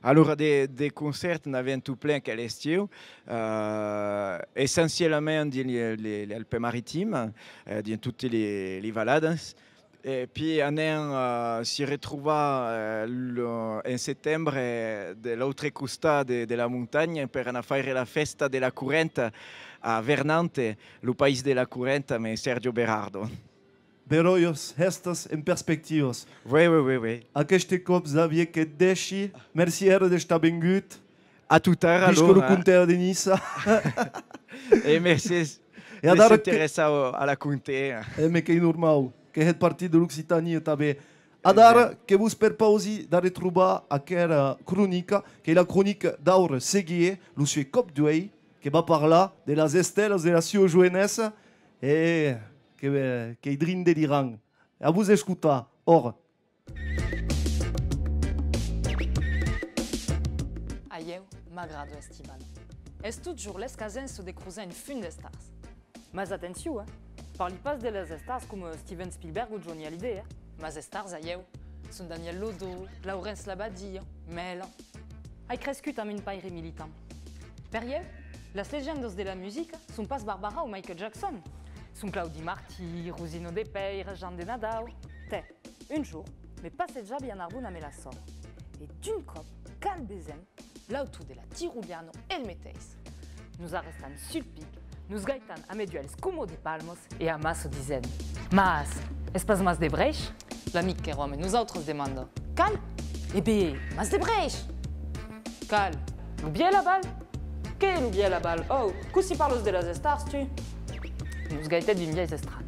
Alora, de, de concèrts, n'avèm tot plen aquel estiu, eh, essencialament dins li, li, li Alpes-Maritimes, eh, dins totes li, li valadas. E pi anem, eh, si retrovar, eh, lo, en setembre, eh, de l'autre costat de, de la montanha per anar faire la fèsta de la correnta a Vernante, lo país de la correnta, me Sergio Berardo. Beròias hèstas en perspectivas. Oui, oui, oui, oui. Aqueste còp, Xavier, que dèishi. Mercí hèra d'estar vengut. A tot ara, alora. Visca lo Comte de Niça. E mercés de s'interessar a la Comte. E me qu'ei normau, que hèt partit de l'Occitània tanben. Adara que vos perpausi d'arretrobar aquera cronica, qu'ei la cronica d'Aure Seguier, lo sué còp d'uèi, que va parlar de las estèlas de la sua joenessa e que, qu'ei drin delirant. A vos escotar, Aure. A ieu m'agrada Estiban. Es totjorn l'escasença de crosar un fum d'estars. Mas atencion, eh? Parli pas de las estars coma Steven Spielberg o Johnny Hallyday, eh? Mas estars a ieu son Daniel Lodo, Laurence Labadia, Mèla. Ai crescut amb un paire militant. Per ieu, las legendas de la musica son pas Barbara o Michael Jackson. Son Claudi Martí, Rosina de Pèira, Jean de Nadau. Tè, un jorn, me passejavi a Narbona amb la sòrre. E d'un còp, qual vesèm? L'autor de la Tiroliana, el meteis. Nos arrestam sul pic, nos gaitam amb d'uèlhs coma de palmas e amassa disèm: Mas, es pas Mas de Brèish? L'amic qu'èra amb nosautres demanda: Qual? E ben, Mas de Brèish! Qual? Lo Vièlh Aval? Qué, lo Vièlh Aval? Ò, cossí parlas de las estars, tu? Nos gaitèt d'un biais estranh.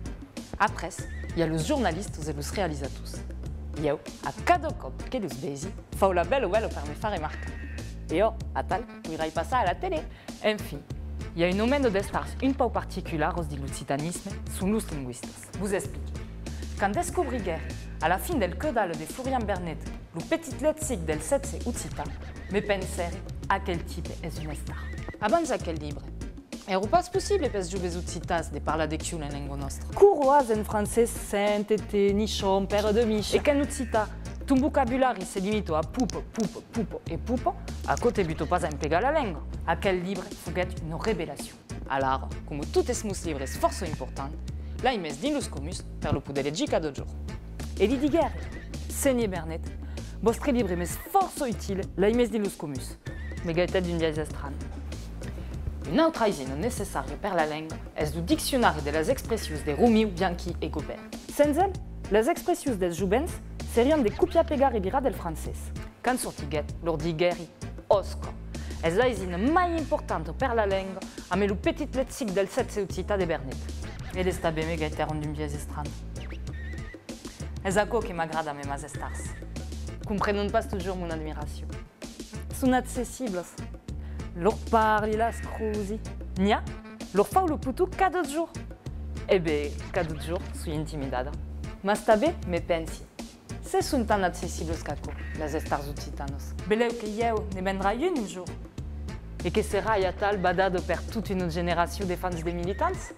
Après, i a los jornalistas e los realizators. Ieu, a cada còp que los vesi, fau la bèla uèlha per me far remarcar. E ò, atal, poirai passar a la tele! Enfin, i a un nombre d'estars un pauc particularas dins l'occitanisme, son los lingüistas. Vos expliqui. Quand descobriguèri, a la fin del quedal de Florian Bernet, lo Petit lexic del setze occitan, me pensèri: aquel tipe es una estar. Abans aquel libre, èra pas possible pels joves occitans de parlar de quiu en lenga nòstra. Quora as en francés Saint, été, nichon, père de miche, e qu'en occitan ton vocabulari se limita a pupa, pupa, pupa e pupa, aquò te buta pas a empegar la lenga. Aquel libre foguèt una revelacion. Alara, coma totes mos libres fòrça importants, l'ai mes dins los comuns per lo poder legir cada jorn. E li diguèri: Sénher Bernet, vòstre libre m'es fòrça utile, l'ai mes dins los comuns. Me gaitèt d'un biais estranh. Una autra aisina necessària per la lenga es lo diccionari de las expressions de Romiu, Bianchi e Gobert. Sens el, las expressions dels jovens serián de copiar-pegar e virar del francés. Quand sortiguèt, lor diguèri: Òsca, es l'aisina mai importanta per la lenga, amé lo Petit lexic del setze occitan de Bernet. Eles tanben me gaitèron d'un biais estranh. Es aquò que m'agrada amé mas estars. Comprenon pas totjorn mon admiracion. Son accessiblas. Lor parli, las crosi. N'i a, lor fau lo poton cada jorn. E ben, cada jorn soi intimidada. Mas tanben me pensi: se son tan accessiblas qu'aquò, las estars occitanas, belèu que ieu ne vendrai un un jorn, e que serai atal badada per tota una generacion de fans de militants?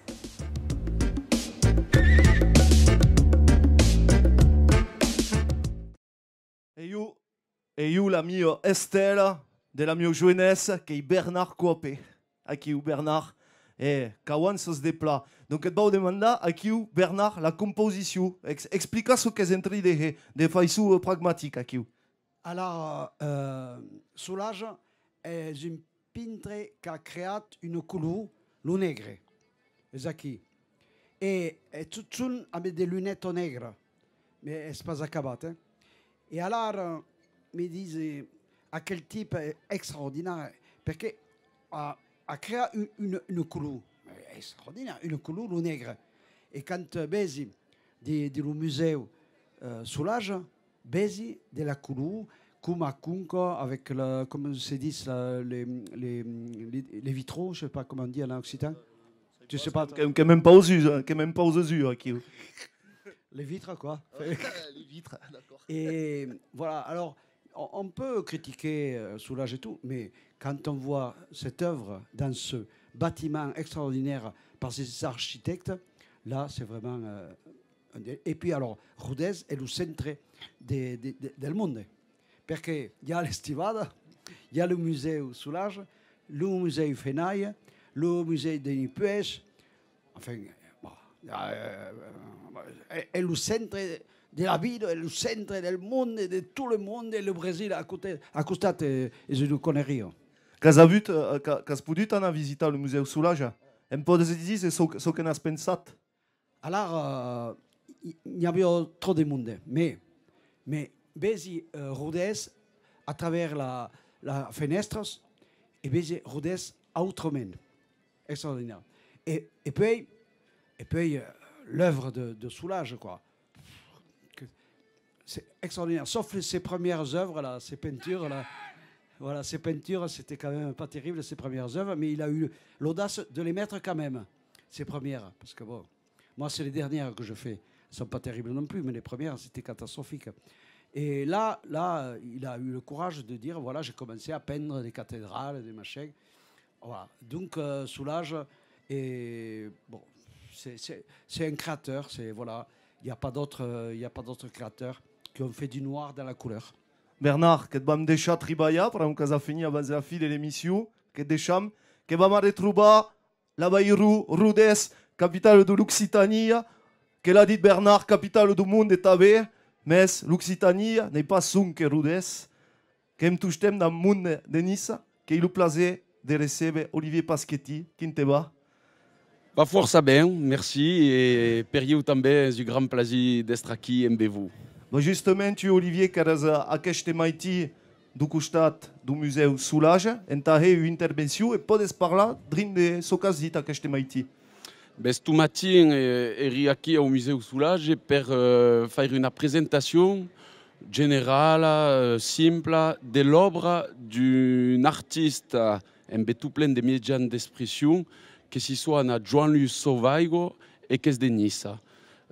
E jo, e jo, la mia estèla de la mia joenessa, qu'ei Bernard Coapé. Aquiu, Bernard, e qu'avanças de plan. Donc, et vau demandar, aquiu, Bernard, la compausicion. Ex-, explica çò qu'es en trin de hèr, de faiçon, eh, pragmatica, aquiu. Alara, eh, Solage es un pintre qu'a creat una color, lo negre. Es aquí. E, e totjorn amé de lunetas negras. Mès es pas acabat, eh? E alara, me disi, aquel tipe es extraordinari, perque a, a creat un, una, una color extraordinària, una color, lo negre. E quand vesi de, de lo musèu, eh, Solage, vesi de la color coma conca avec le, comment se dit, la, les, les, les, les vitraux, je sais pas comment dire en occitan. Je sais pas. Que, que même pas aux yeux, hein, que même pas aux yeux, aquí. Les vitres, quoi. Les vitres, d'accord. Et voilà, alors, on, on peut critiquer euh, Soulages et tout, mais quand on voit cette œuvre dans ce bâtiment extraordinaire par ces architectes, là, c'est vraiment euh, Et puis, alors, Rodés es lo centre de, de, de, del monde. Perque i a l'Estivada, i a lo musèu Soulages, lo musèu Fenaille, lo musèu de Nipuèch, enfin, bon, euh, es, es lo centre de la vida, es lo centre del monde, de tot le monde, e lo Brasil a costat, a costat, eh, es una conneria. Qu'as avut, eh, qu'a-, qu'as podut anar visitar lo musèu Soulages? Em pòdes díser çò, çò que n'as pensat? Alara, euh, i, n'i aviá tròp de monde, mais, mais vesi euh, Rodés a travers la, la fenèstras e vesi Rodés autrament. Extraordinaire. Et, et puis, et puis euh, l'œuvre de, de Soulages, quoi. Que, c'est extraordinaire. Sauf les- ses premières œuvres, là, ses peintures, là. Voilà, ses peintures, c'était quand même pas terrible, ses premières œuvres, mais il a eu l'audace de les mettre quand même, ses premières. Parce que bon, moi, c'est les dernières que je fais. Elles sont pas terribles non plus, mais les premières, c'était catastrophique. Et là, là, il a eu le courage de dire, voilà, j'ai commencé à peindre des cathédrales, des machins. Voilà. Donc, euh, Soulages, et bon, c'est, c'est, c'est un créateur, c'est, voilà, il n'y a pas d'autres, euh, il y a pas d'autres créateurs qui ont fait du noir dans la couleur. Bernard, que te vam deishar tribalhar, pr'amor qu'as a finir abans de la fin de l'emission, que te deisham, que vam arretrobar l'Avairon, Rodés, capitala de l'Occitania, que l'a dit Bernard, capitala deu monde tanben, mès l'Occitania n'ei pas sonque Rodés, qu'èm tostemps dab monde de Niça, qu'èi lo plaser de recéber Olivier Pasquetti, quin te va? Va fòrça ben, merci, e per ieu tanben es un grand plaser d'èstre aquí embe vos. Bon, justament, tu, Olivier, qu'èras, eh, aqueste maitin deu costat deu Musèu Soulages, entà hèr ua intervencion, e pòdes parlar drin de çò qu'as dit aqueste maitin? Ben, sto matin, eh, èri aquí au Musèu Soulages per, eh, faire una presentacion generala, eh, simpla, de l'òbra d'un artista embe tot plen de miejans d'expression, que si sona Joan-Luc Sauvaigo e qu'es de Niça.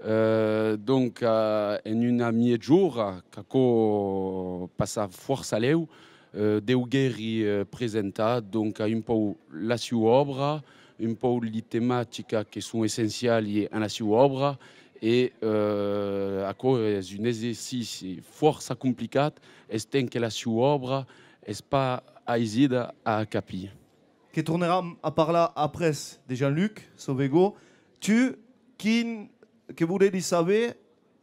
Eh, donc, eh, en una mieja ora, qu'aquò passa fòrça lèu, eh, deuguèri, eh, presentar, donc, un pauc la sieu òbra, un pauc li tematicas que son essenciali en la sieu òbra, e, eh, aquò es un exercici fòrça complicat, estent que la sieu òbra es pas aisida a acapir. Que tornaram a parlar après de Jean-Luc Sauvaigo. Tu, quin, que volerí saber,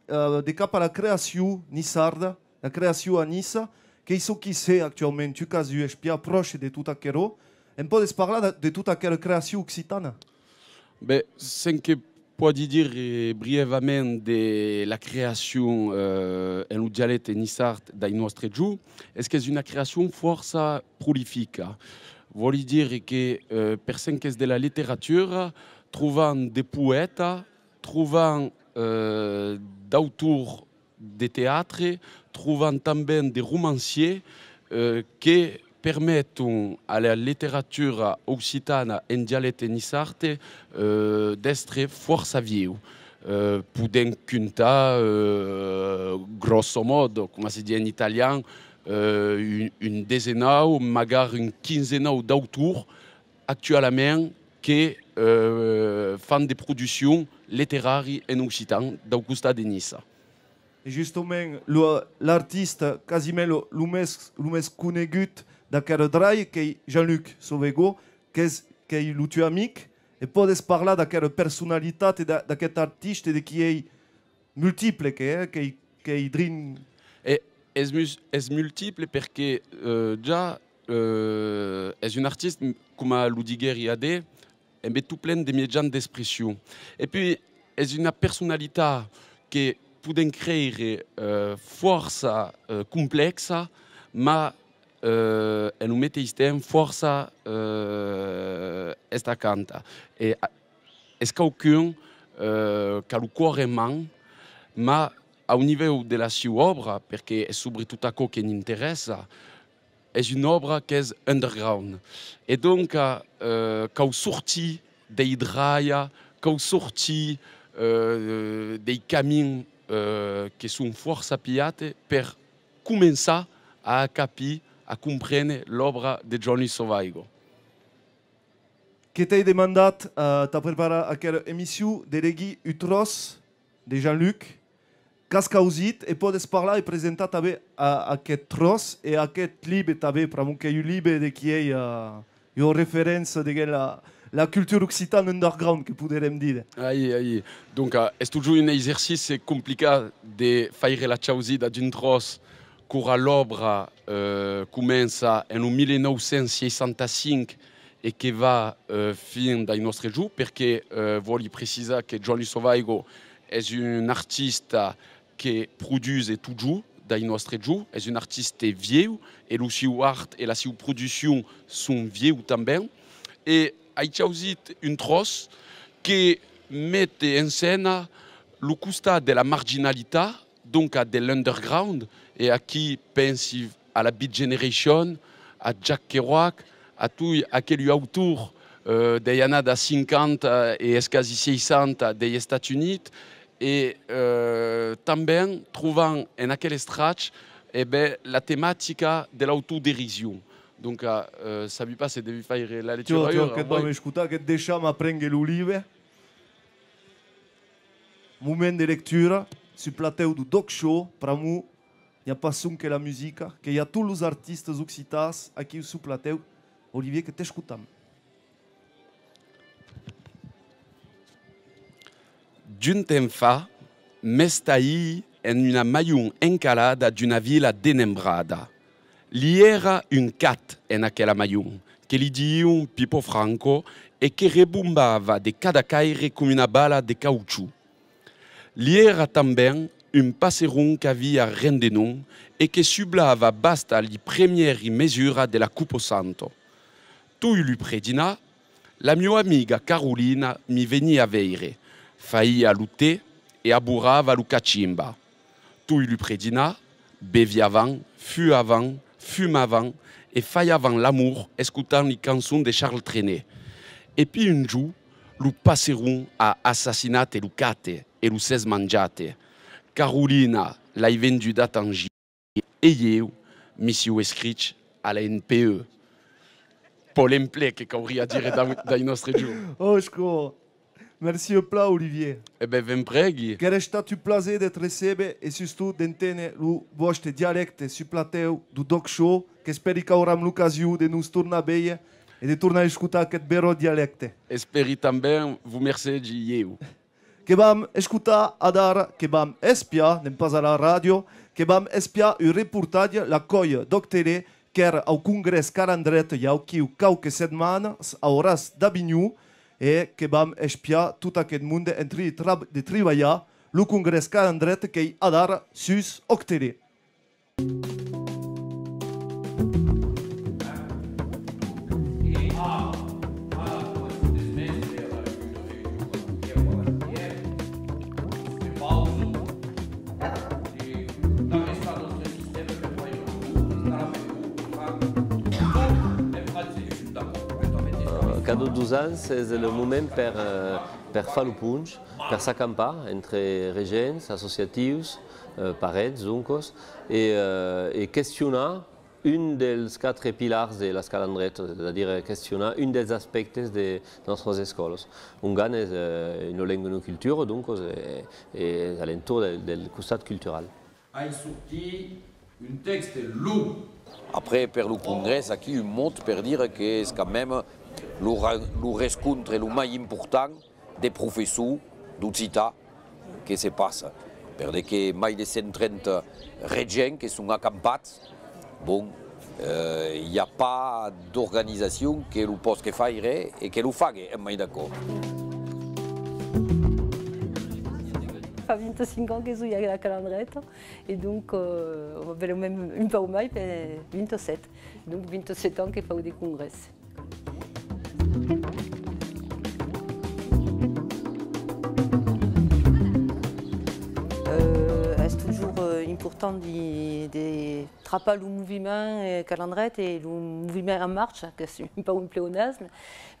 eh, de cap a la creacion niçarda, la creacion a Niça, qu'ei çò qui se actuaument, tu qu'as un espiar pròche de tot aquerò, em pòdes parlar de, de tota aquera creacion occitana? Ben, cen que pòdi dire brièvament de la creacion, eh, en lo dialècte niçard dai nòstres jorns, es qu'es una creacion fòrça prolifica. Vòli dire que, eh, per cen qu'es de la literatura, trobam de poètas, trobam, eh, d'autors de teatre, trobam tanben de romanciers, eh, que permeton a la literatura occitana en dialècte niçard, eh, d'èstre fòrça viu. Eh, podèm comptar, eh, grosso modo, coma se ditz en italian, eh, un, un desenau, magara un quinzenau d'autors actualament que, eh, fan de produccions literàrias en occitan dau costat de Niça. E justament, lo, l'artista quasiment lo, lo mès, lo mès conegut d'aquera dralha qu'ei Jean-Luc Sauvaigo, qu'es, qu'ei lo tu amic, e pòdes parlar d'aquera personalitat e d'a-, d'aqueth artista de qui ei multiple, que, eh, qu'ei, qu'ei drin. E es mus-, es multiple perque, eh, ja, eh, es un artista, coma lo diguèri adè, embe tot plen de miejans d'expression. E puei, es una personalitat que podèm creire, eh, fòrça, eh, complèxa, mas, eh, en lo meteis temps fòrça, eh, estacanta. E a-, es quauqu'un, eh, qu'a lo còr en man, mas Au nivèu de la sieu òbra, perque es subretot aquò que n'interèssa, es una òbra qu'es underground. E donc, eh, cau sortir dei dralhas, cau sortir, eh, dei camins, eh, que son fòrça pilhats per començar a acapir, a comprene l'òbra de Joan-Luc Sauvaigo. Que t'èi demandat, eh, tà preparar aquela emission, de legir un tròç de Jean-Luc, qu'as causit, e pòdes parlar e presentar tanben a, aqueth tròç e aqueth libe tanben, pr'amor qu'ei un libe de qui ei, eh, ua referéncia deguens la, la cultura occitana underground, que poderem díder. Ai, ai. Donc, eh, es totjorn un exercici complicat de faire la chausida d'un tròç quora l'òbra, eh, comença en lo mila nòu cents seissanta cinc e que va, eh, fin dai nòstres jorns, perque, eh, vòli precisar que Joan-Luc Sauvaigo es un artista que produse totjorn dai nòstres jorns, es un artista vieu, e lo sieu art e la sieu produccion son vieu tanben. E ai chausit un tròç que mete en scèna lo costat de la marginalitat, donc a de l'underground, e aquí pensi a la Beat Generation, a Jack Kerouac, a toi aquelu autor, eh, dei annadas cinquanta e escasi seissanta dei Estats Units, e, eh, tanben trobam en aquel estrach, e ben, la tematica de l'autoderison. Donc, eh, sabi pas se devi faire la lectura. Tiò, tiò, ora, que vam escotar, que deisham aprénguer lo libe. Moment de lectura, sul platèu deu D'ÒC Show, pr'amor n'i a pas sonque la musica, que i a tots los artistas occitans aquiu sul platèu. Olivier, que t'escotam. D'un temps fa, m'estahí en una maion encalada d'una vila denembrada. Li èra un cat en aquela maion, que li dion Pipo Franco e que rebombava de cada caire com una bala de cauchon. Li èra tanben un passeron qu'avia ren de nom e que sublava basta li premieri mesura de la Cupo Santo. Toi lo predinar, la mieu amiga Carolina mi venia veire, faía lo tè e aborava lo cachimba. Toi lo predinar, beviavam, fuavam, fumavam e faiavam l'amor escotant li cançons de Charles Trenet. E pi un jorn, lo passeron a assassinat lo cate e lo s'es manjat. Carolina l'ai venduda a Tangi e ieu mi siu escrich a la N P E. Paul en ple, que cauria dire dau, dai nòstres jorns. Òsco! Mercé plan, Olivier. E ben, v'en prègui. Qu'èra estat un plaser de te recéber e sustot d'enténer lo vòste dialècte sul platèu deu D'ÒC Show, qu'espèri qu'auram l'ocasion de nos tornar veire e de tornar escotar aqueth beròt dialècte. Espèri tanben, vos mercegi ieu. Que vam escotar adara, que vam espiar, n'èm pas a la ràdio, que vam espiar un reportatge, la còlha d'Òc Tele, qu'èra au Congrès Calandreta i a aquiu quauques setmanas au ras d'Avinhon, e que vam espiar tot aqueth monde en trin de tra-, de tribalhar. Lo Congrès Calandreta qu'ei adara sus Òc Tele. Eh, cada dos ans es lo moment per, eh, per far lo ponch, per s'acampar entre regents, associatius, eh, parents, doncas, e, eh, e questionar un dels quatre pilars de las Calandretas, es a dire questionar un dels aspèctes de, de nòstras escòlas. Ongan es, eh, una lenga, una cultura, doncas, e, e es a l'entorn del, del costat cultural. Ai sortit un tèxte long. Après, per lo congrès, aquí un mot per dire qu'es quand même lo ra-, lo rescontre lo mai important de professors d'occitan que se passa, per de que mai de cent trenta regents que son acampats. Bon, eh, i a pas d'organizacion que lo pòsque faire e que lo fague en mai d'aquò. Fa vint-e-cinc ans que soi a la Calandreta e donc, eh, belèu mème un pauc mai, per vint-e-sèt. Donc vint-e-sèt ans que fau de congrès. Euh, es Important de, de trapar lo moviment, eh, Calandreta e lo moviment En Marcha, qu'es un pauc un pleonasme,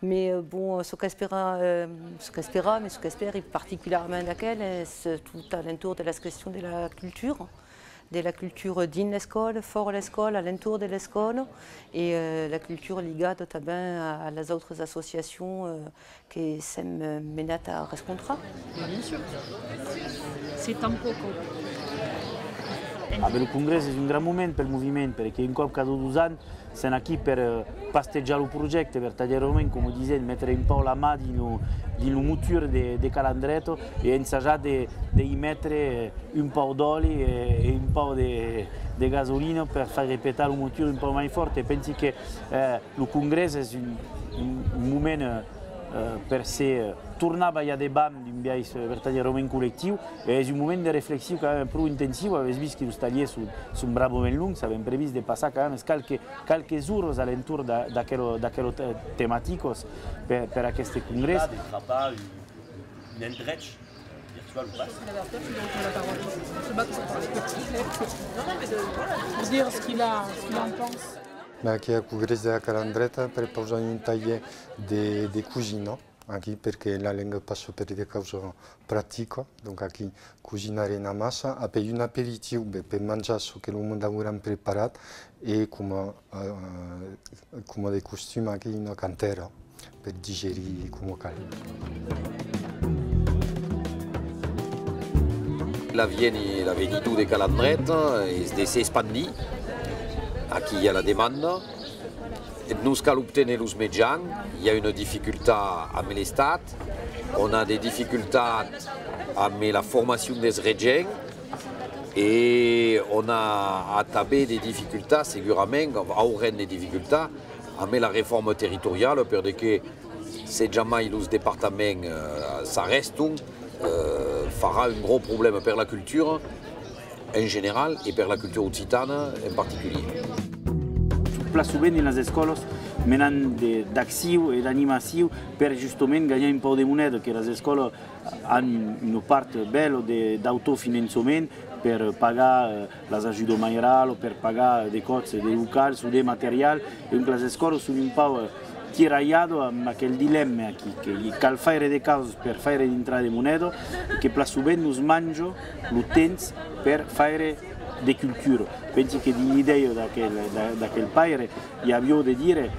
mais, eh, bon, çò qu'espèra, eh, çò qu'espèra, mais çò qu'espèri particularament d'aquel, es tot a l'entorn de las questions de la cultura, de la cultura dins l'escòla, fòra l'escòla, a l'entorn de l'escòla, e, eh, la cultura ligada tanben a, a las autras associacions, eh, que s'èm, eh, menats a rescontrar. Bien sûr. C'est un peu con. Ah, ben, lo congrès es un gran moment pel moviment, perque un còp cada dos ans sèm aquí per, eh, pastejar lo projècte, vertadièrament, coma disèm, metre un pauc la man dins lo, dins lo motor de, de Calandreta e ensajar de, de i metre, eh, un pauc d'òli e, e un pauc de, de gasolina per faire petar lo motor un pauc mai fòrt. E pensi que, eh, lo congrès es un, un, un moment, eh, eh, per se, eh, tornar balhar de bam d'un biais, eh, vertadièrament collectiu, e es un moment de reflexiu quand même pro intensiu. Avètz vist que los talhièrs son, son bravament longs, avèm previst de passar quand même qualques, qualques oras a l'entorn d'a-, d'aquela, d'aquela te-, tematicas per, per aqueste congrès. De trapar un, un endrech virtual o pas. Dire ce qu'il a, ce qu'il en pense. Aquí a Congrès de la Calandreta prepausam un talhièr de, de cosina, aquí, perque la lenga passa per de causas practicas, donc aquí cosinarem amassa, apèi un aperitiu, ben, per manjar çò que lo monde auràn preparat, e coma, eh, coma de costum aquí, una cantèra per digerir coma cal. L'avièni, l'avenidor de Calandreta es de s'espandir. Aquí i a la demanda. Nos cal obténer los mejans. I a una dificultat amb l'Estat. On a de dificultats amb la formacion dels regents. E on a atanben de dificultats, segurament, aurem de dificultats amb la reforma territoriala, per de que se jamai los departaments, eh, s'arrèstan, eh, farà un gròs problèma per la cultura en general e per la cultura occitana en particulièr. Plan sovent dins las escòlas menam de, d'acciu e d'animaciu per justament ganhar un pauc de moneda, que las escòlas an una part bèla de, d'autofinançament per pagar, eh, las ajudas mairalas o per pagar de còps de locals o de material. E donc las escòlas son un pauc, eh, tirajadas amb aquel dilemme aquí, que i cal faire de causas per faire dintrar de moneda e que plan sovent nos manja lo temps per faire de cultura. Pensi que dins l'idèia d'aquel, d'a-, d'aquel paire, i aviá de dire,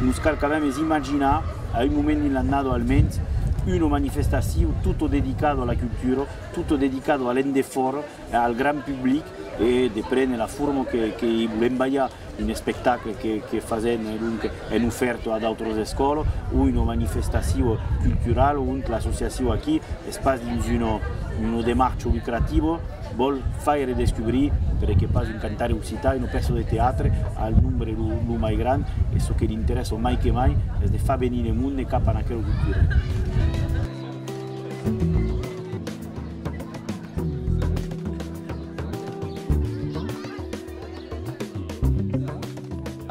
nos cal quand même imaginar, a un moment dins l'annada almens, una manifestacion tota dedicada a la cultura, tota dedicada a l'endefòra, al grand public, e de prene la forma que, que i volèm balhar, un espectacle que, que fasèm, eh, donc, en ofèrta a d'autras escòlas, o una manifestacion culturala ont l'associacion aquí es pas dins una, una demarcha lucrativa, vòl faire descobrir, perque pas un cantari occitan, una pèça de teatre al nombre lo, lo mai grand, e çò que l'interèssa mai que mai es de far venir de monde cap a aquela cultura.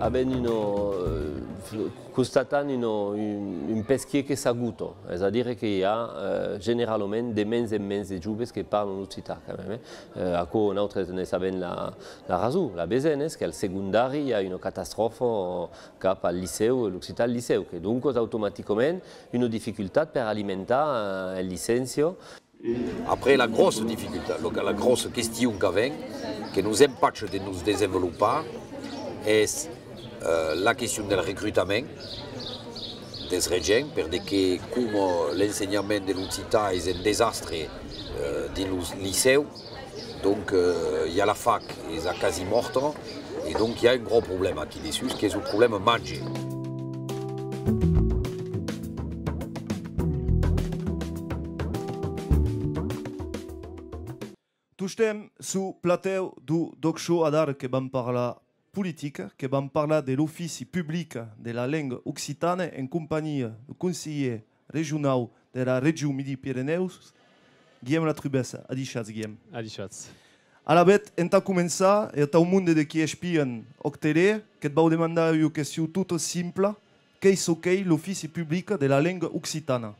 Avèm una, eh, constatam una, un, un pesquièr que s'agota, es a dire que i a, eh, generalament de mens en mens de joves que parlan l'occitan, quand même, eh. Eh, aquò, nautres ne sabèm la, la rason, la vesèm, es qu'al segondari i a una catastròfa cap al licèu, l'occitan al licèu, que doncas automaticament una dificultat per alimentar, eh, en licéncia. Après, la gròssa dificultat, lo, la gròssa question qu'avèm, que nos empacha de nos desenvolopar, es, eh, la question del recrutament dels regents, per de que, coma l'ensenhament de l'occitan es en desastre, eh, dins lo licèu, donc, eh, i a la fac, es a quasi mòrta, e donc i a un gròs problèma aquí dessús, qu'es un problèma màger. Tostemps sus platèu deu D'ÒC Show, adara que vam parlar politica, que vam parlar de l'Ofici Public de la Lenga Occitana en companhia deu conselhièr regionau de la Region Midi-Pirenèus, Guillem Latrubessa. Adishatz, Guillem. Adishatz. Alavetz, entà començar, e atau monde de qui espian ÒCtele, que't vau demandar ua question tota simpla: qu'ei çò qu'ei l'Ofici Public de la Lenga Occitana?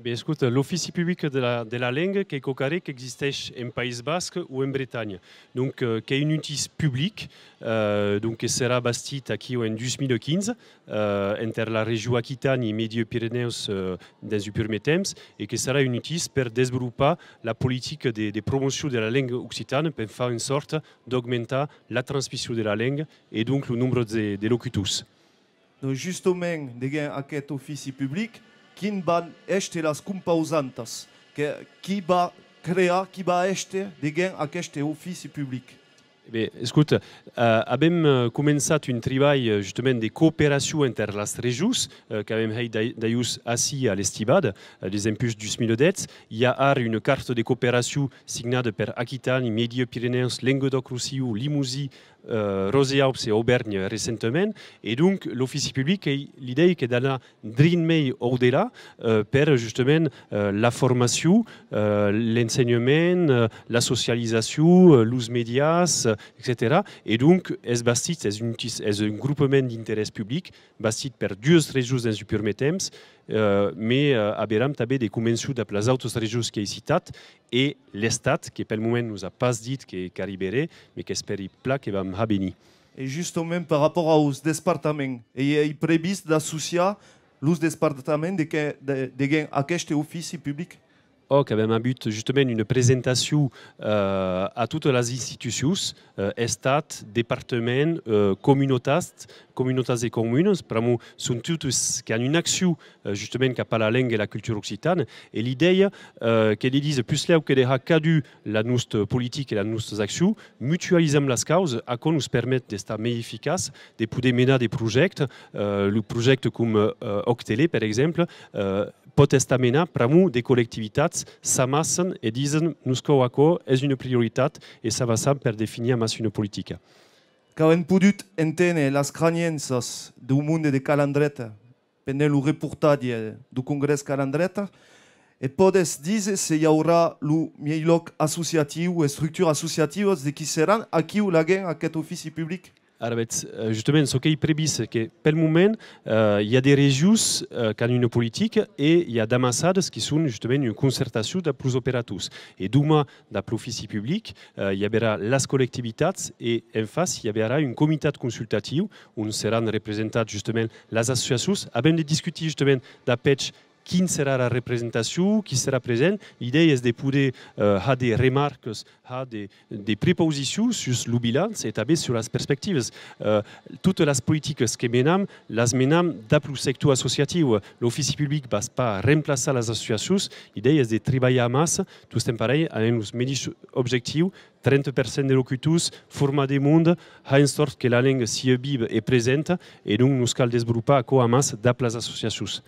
Ben, escota, l'Ofici Public de la, de la Lenga, qu'ei quauquarren qu'existeish en País Basc o en Bretanha. Donc, euh, qu'ei un utís public, euh, donc, que serà bastit aquiu en dus mila quinze, euh, enter la region Aquitània e Mièjos Pirenèus, euh, dens un purmèr temps, e que serà un utís per desvolopar la politica de, de promocion de la lenga occitana, per far en sòrta d'augmentar la transmission de la lenga e donc lo nombre de, de locutors. Donc, justament, deguens aqueth ofici public, quin van èster las compausantas? Que, qui va crear, qui va èster deguens aqueste ofici public? Ben, escota, euh, avem, euh, començat un tribalh, euh, justament de cooperacion enter las regions, euh, qu'avem hèit dai-, dailhors ací a l'Estivada, euh, desempuish dus mila dètz. I a ara una carta de cooperacion signada per Aquitània, Mièjos Pirenèus, Lengadòc-Rosselhon, Lemosin, euh, Ròse e Aups e Auvèrnha recentament. E donc, l'Ofici Public, ei l'idèia qu'ei d'anar drin mei au-delà, euh, per justament, euh, la formacion, euh, l'ensenhament, euh, la socializacion, euh, los mèdias, euh, etcetèra. E donc, es bastit, es un, es un gropament d'interès public, bastit per duas regions dens un purmèr temps, euh, mes, euh, averam tanben de convencions dab las autas regions qu'èi citat, e l'Estat, que pel moment nos a pas dit que, qu'arriberé, mes qu'espèri plan que vam har venir. E justament per rapòrt aus despartaments, ei, ei previst d'associar los despartaments de que, de, deguens aqueste ofici public? Òc, avem avut justament una presentacion, euh, a totas las institucions, euh, Estat, departament, euh, comunautats, comunautats de comunas, pr'amor son totas qu'an una accion, euh, justament cap a la lenga e la cultura occitana, e l'idèia, euh, qu'ei de díser, puslèu que de har cadun la nosta politica e las nostas accions, mutualizam las causas, aquò nos permet d'estar mei eficaç, de poder menar de projèctes, euh, lo projècte com, euh, Òc Tele, per exemple, euh, pòt estar menat pr'amor de collectivitats s'amassan e disen: nos cau aquò, es una prioritat, e s'amassam per definir amassa una politica. Qu'avem podut enténer las cranhenças deu monde de Calandreta pendent lo reportatge deu Congrès Calandreta, e pòdes díser se i aurà lo mielhòc associatiu, estructuras associativas de qui seràn aquiu laguens aqueth ofici public? Alavetz, euh, justament, çò qu'ei previst, que pel moment, euh, i a de regions, euh, qu'an una politica e i a d'amassadas qui son justament una concertacion dab los operators. E doman, dab l'ofici public, euh, i averà las collectivitats e, en fàcia, i averà un comitat consultatiu on seràn representats justament las associacions. Avem de discutir justament dab eths quin serà la representacion, qui serà present. L'idèia es de poder, euh, har de remarcas, har de, de preposicions sus lo bilanç e tanben sus las perspectivas. Euh, totas las politicas que menam, las menam dab lo sector associatiu. L'ofici public va pas remplaçar las associacions, l'idèia es de tribalhar amassa, tostemps parelh, avem los medishes objectius, trenta per cent de locutors, formar de monde, har en sòrt que la lenga sia viva e presenta, e donc nos cal desvolopar aquò amassa dab las associacions.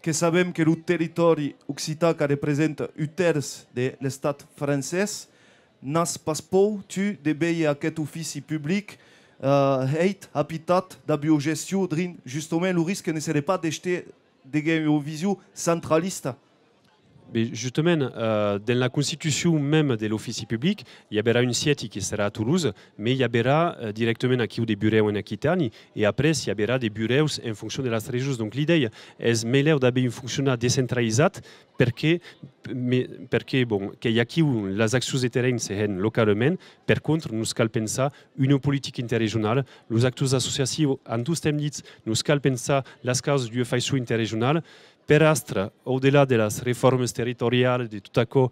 Que sabem que lo territòri occitan qu'arrepresenta un tèrç de l'estat francés, n'as pas paur, tu, de véder aqueth ofici public, eh, hèit, apitat dab ua gestion drin, justament, lo risc ne seré pas d'èster deguens ua vision centralista? Ben, justament, eh, dens la constitucion mèma de l'ofici public, i averà un siègi que serà a Tolosa, mes i averà, eh, dirèctament aquiu de burèus en Aquitània, e après i averà de burèus en foncion de las regions. Donc l'idèia es melèu d'aver un foncionar descentralizat, perque, me-, perque, bon, qu'ei aquiu, las accions de terrenh se hèn localament, per contra, nos cal pensar una politica interregionala. Los actors associatius an tostemps dit, nos cal pensar las causas d'ua faiçon interregionala, per astre, au-delà de las reformas territorialas, de tot aquò,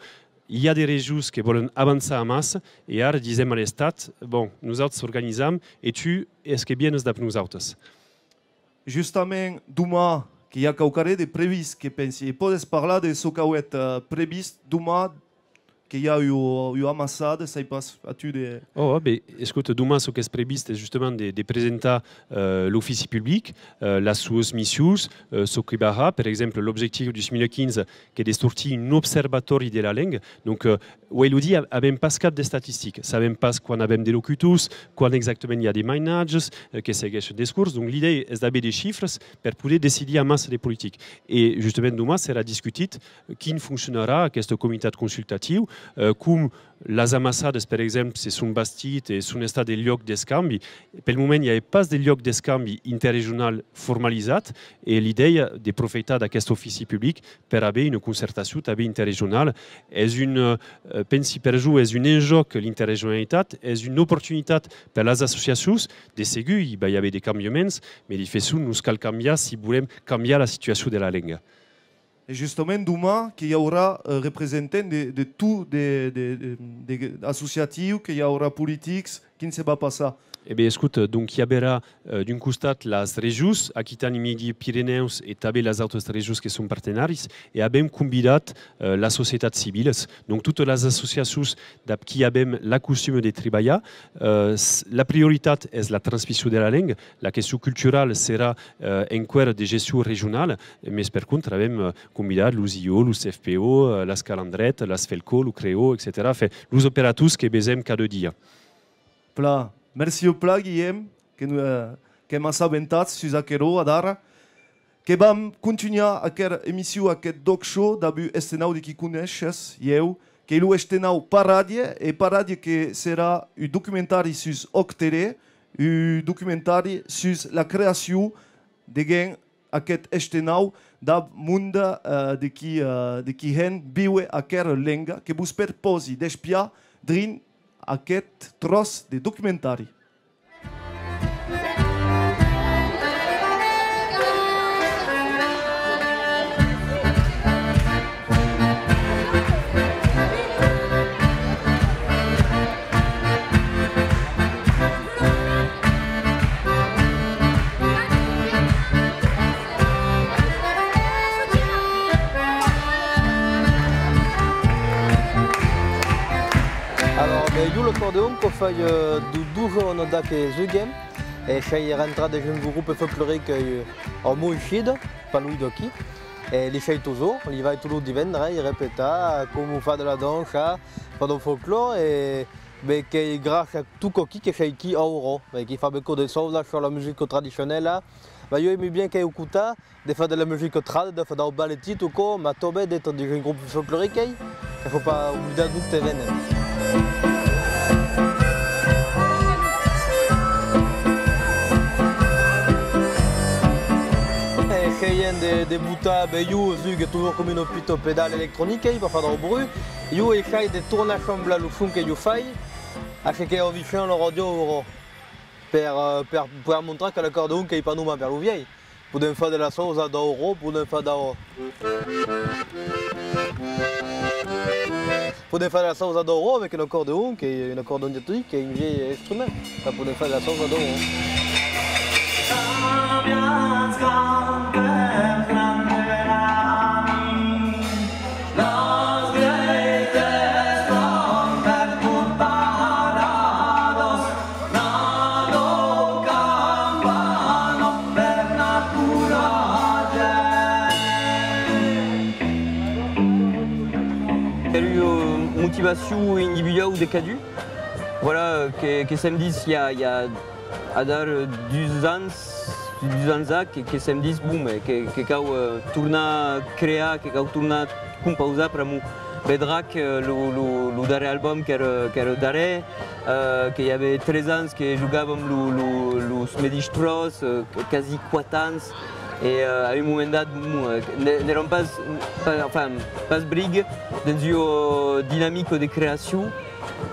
i a de regions que vòlen avançar amassa, e ara disem a l'Estat, bon, nosautes s'organizam, e tu, es que vienes dab nosautes? Justament, doman, que i a quauquarren de previst, que pensi, e pòdes parlar de çò qu'auetz, eh, previst doman, que i a ua, ua amassada, sai pas, a tu de... Oh, ben, escota, doman, çò qu'es previst es justament de, de presentar, eh, l'ofici public, eh, las suas missions, eh, çò que va har. Per exemple, l'objectiu dus mila quinze, qu'ei de sortir un observatòri de la lenga. Donc, eh, uei lo dia, avem pas cap d'estatistica. Sabem pas quan avem de locutors, quan exactament i a de mainatges, eh, que segueishen d'escors. Donc, l'idèia es d'aver de chifres per poder decidir amassa de politica. E, justament, doman serà discutit quin foncionarà aqueste comitat consultatiu, Eh, com las amassadas, per exemple, se son bastit e son estat de luòc d'escambi. Pel moment, i a pas de luòc d'escambi interregional formalizat e l'idèia de profitar d'aquest ofici public per aver una concertacion tanben interregionala es un, eh, pensi per jo, es un enjòc l'interregionalitat, es una oportunitat per las associacions, de segur, i va i aver de cambiaments, mas de faiçon nos cal cambiar si volèm cambiar la situacion de la lenga. E justament, doman que i aurà, eh, representants de, de tot, de, de, de, de associatius, que i aurà politics, quin se va passar? E ben, escota, donc, i averà, eh, d'un costat, las regions, Aquitània, Miègjorn, Pirenèus, e tanben las autras regions que son partenaris, e avèm convidat, eh, las societats civilas, donc, totas las associacions dab qui avèm la costuma de tribalhar. Eh, s-, la prioritat es la transmission de la lenga, la question culturala serà, eh, enqüèra de gestion regionala, mès per contra avèm, eh, convidat los I O, los F P O, eh, las Calandretas, las Felco, lo Creo, etcetèra. Enfin, los operators que vesèm cada dia. Plan. Mercí plan, Guilhèm, que no-, eh, qu'èm assabentats sus aquerò adara. Que vam contunhar aquera emission, aqueth D'ÒC Show, dab un estenau de qui coneishes, ieu, qu'ei lo estenau Paradie, e Paradie que serà un documentari sus Òc Tele, un documentari sus la creacion de gent aqueth estenau dab monde, eh, de qui, eh, de qui hèn víuer aquera lenga, que vos perpòsi d'espiar drin aqueth tròç de documentari. Alors, ben, jo l'acordeon quò fai, eh, do-, dos jorns de que juguem, e sei rentrat dins un grop folcloric, eh, au Moishid, pas luenh d'aquí, e li sei totjorn, li vai tots los divendres, eh, repetar, coma far de la dança, far dau folclòr, e ben, qu'ei gràcia a tot quò-quí que sei quí aura, ben, qui fa becò de chausas sus la musica tradicionala, ben, jo aimi bien qu'ei escotar, de far de la musica trad, de far dau ballet o quò, mas tanben d'èster dins un grop folcloric, qu'ei, que faut pas oblidar d'ont te venem. E essaiam de, de botar, ben, jo jugue totjorn coma un petit pedal electronic, eh, per far dau bruch. Jo essai de tornar semblar lo son que jo fai a ce que auvichan la ràdio aura, per, eh, per, per mostrar que l'acordeon qu'ei pas nonmàs per los vielhs. Podem far de la chausa d'aura, podem far dau, podem far de la chausa d'aura avec un acordeon, qu'ei un acordeon diatonic, qu'ei un vielh instrument. Enfin, podem far de la chausa d'aura. Per ua motivacion individuau de cadun, voilà, que, que s'èm dit, i a, i a adara dus ans, dus ans a, que, que s'èm dit, bon, ben, que, que cau, eh, tornar crear, que cau tornar compausar pr'amor Bedrac, eh, lo, lo, lo darrèr album qu'èra, qu'èra darrèr, eh, que i avè tres ans que jogàvem lo, lo, los medish tròç, eh, quasi quate ans, e, eh, a un moment dat, bon, eh, ne-, n'èram pas, pas, enfin, pas briga dens ua dinamica de creacion,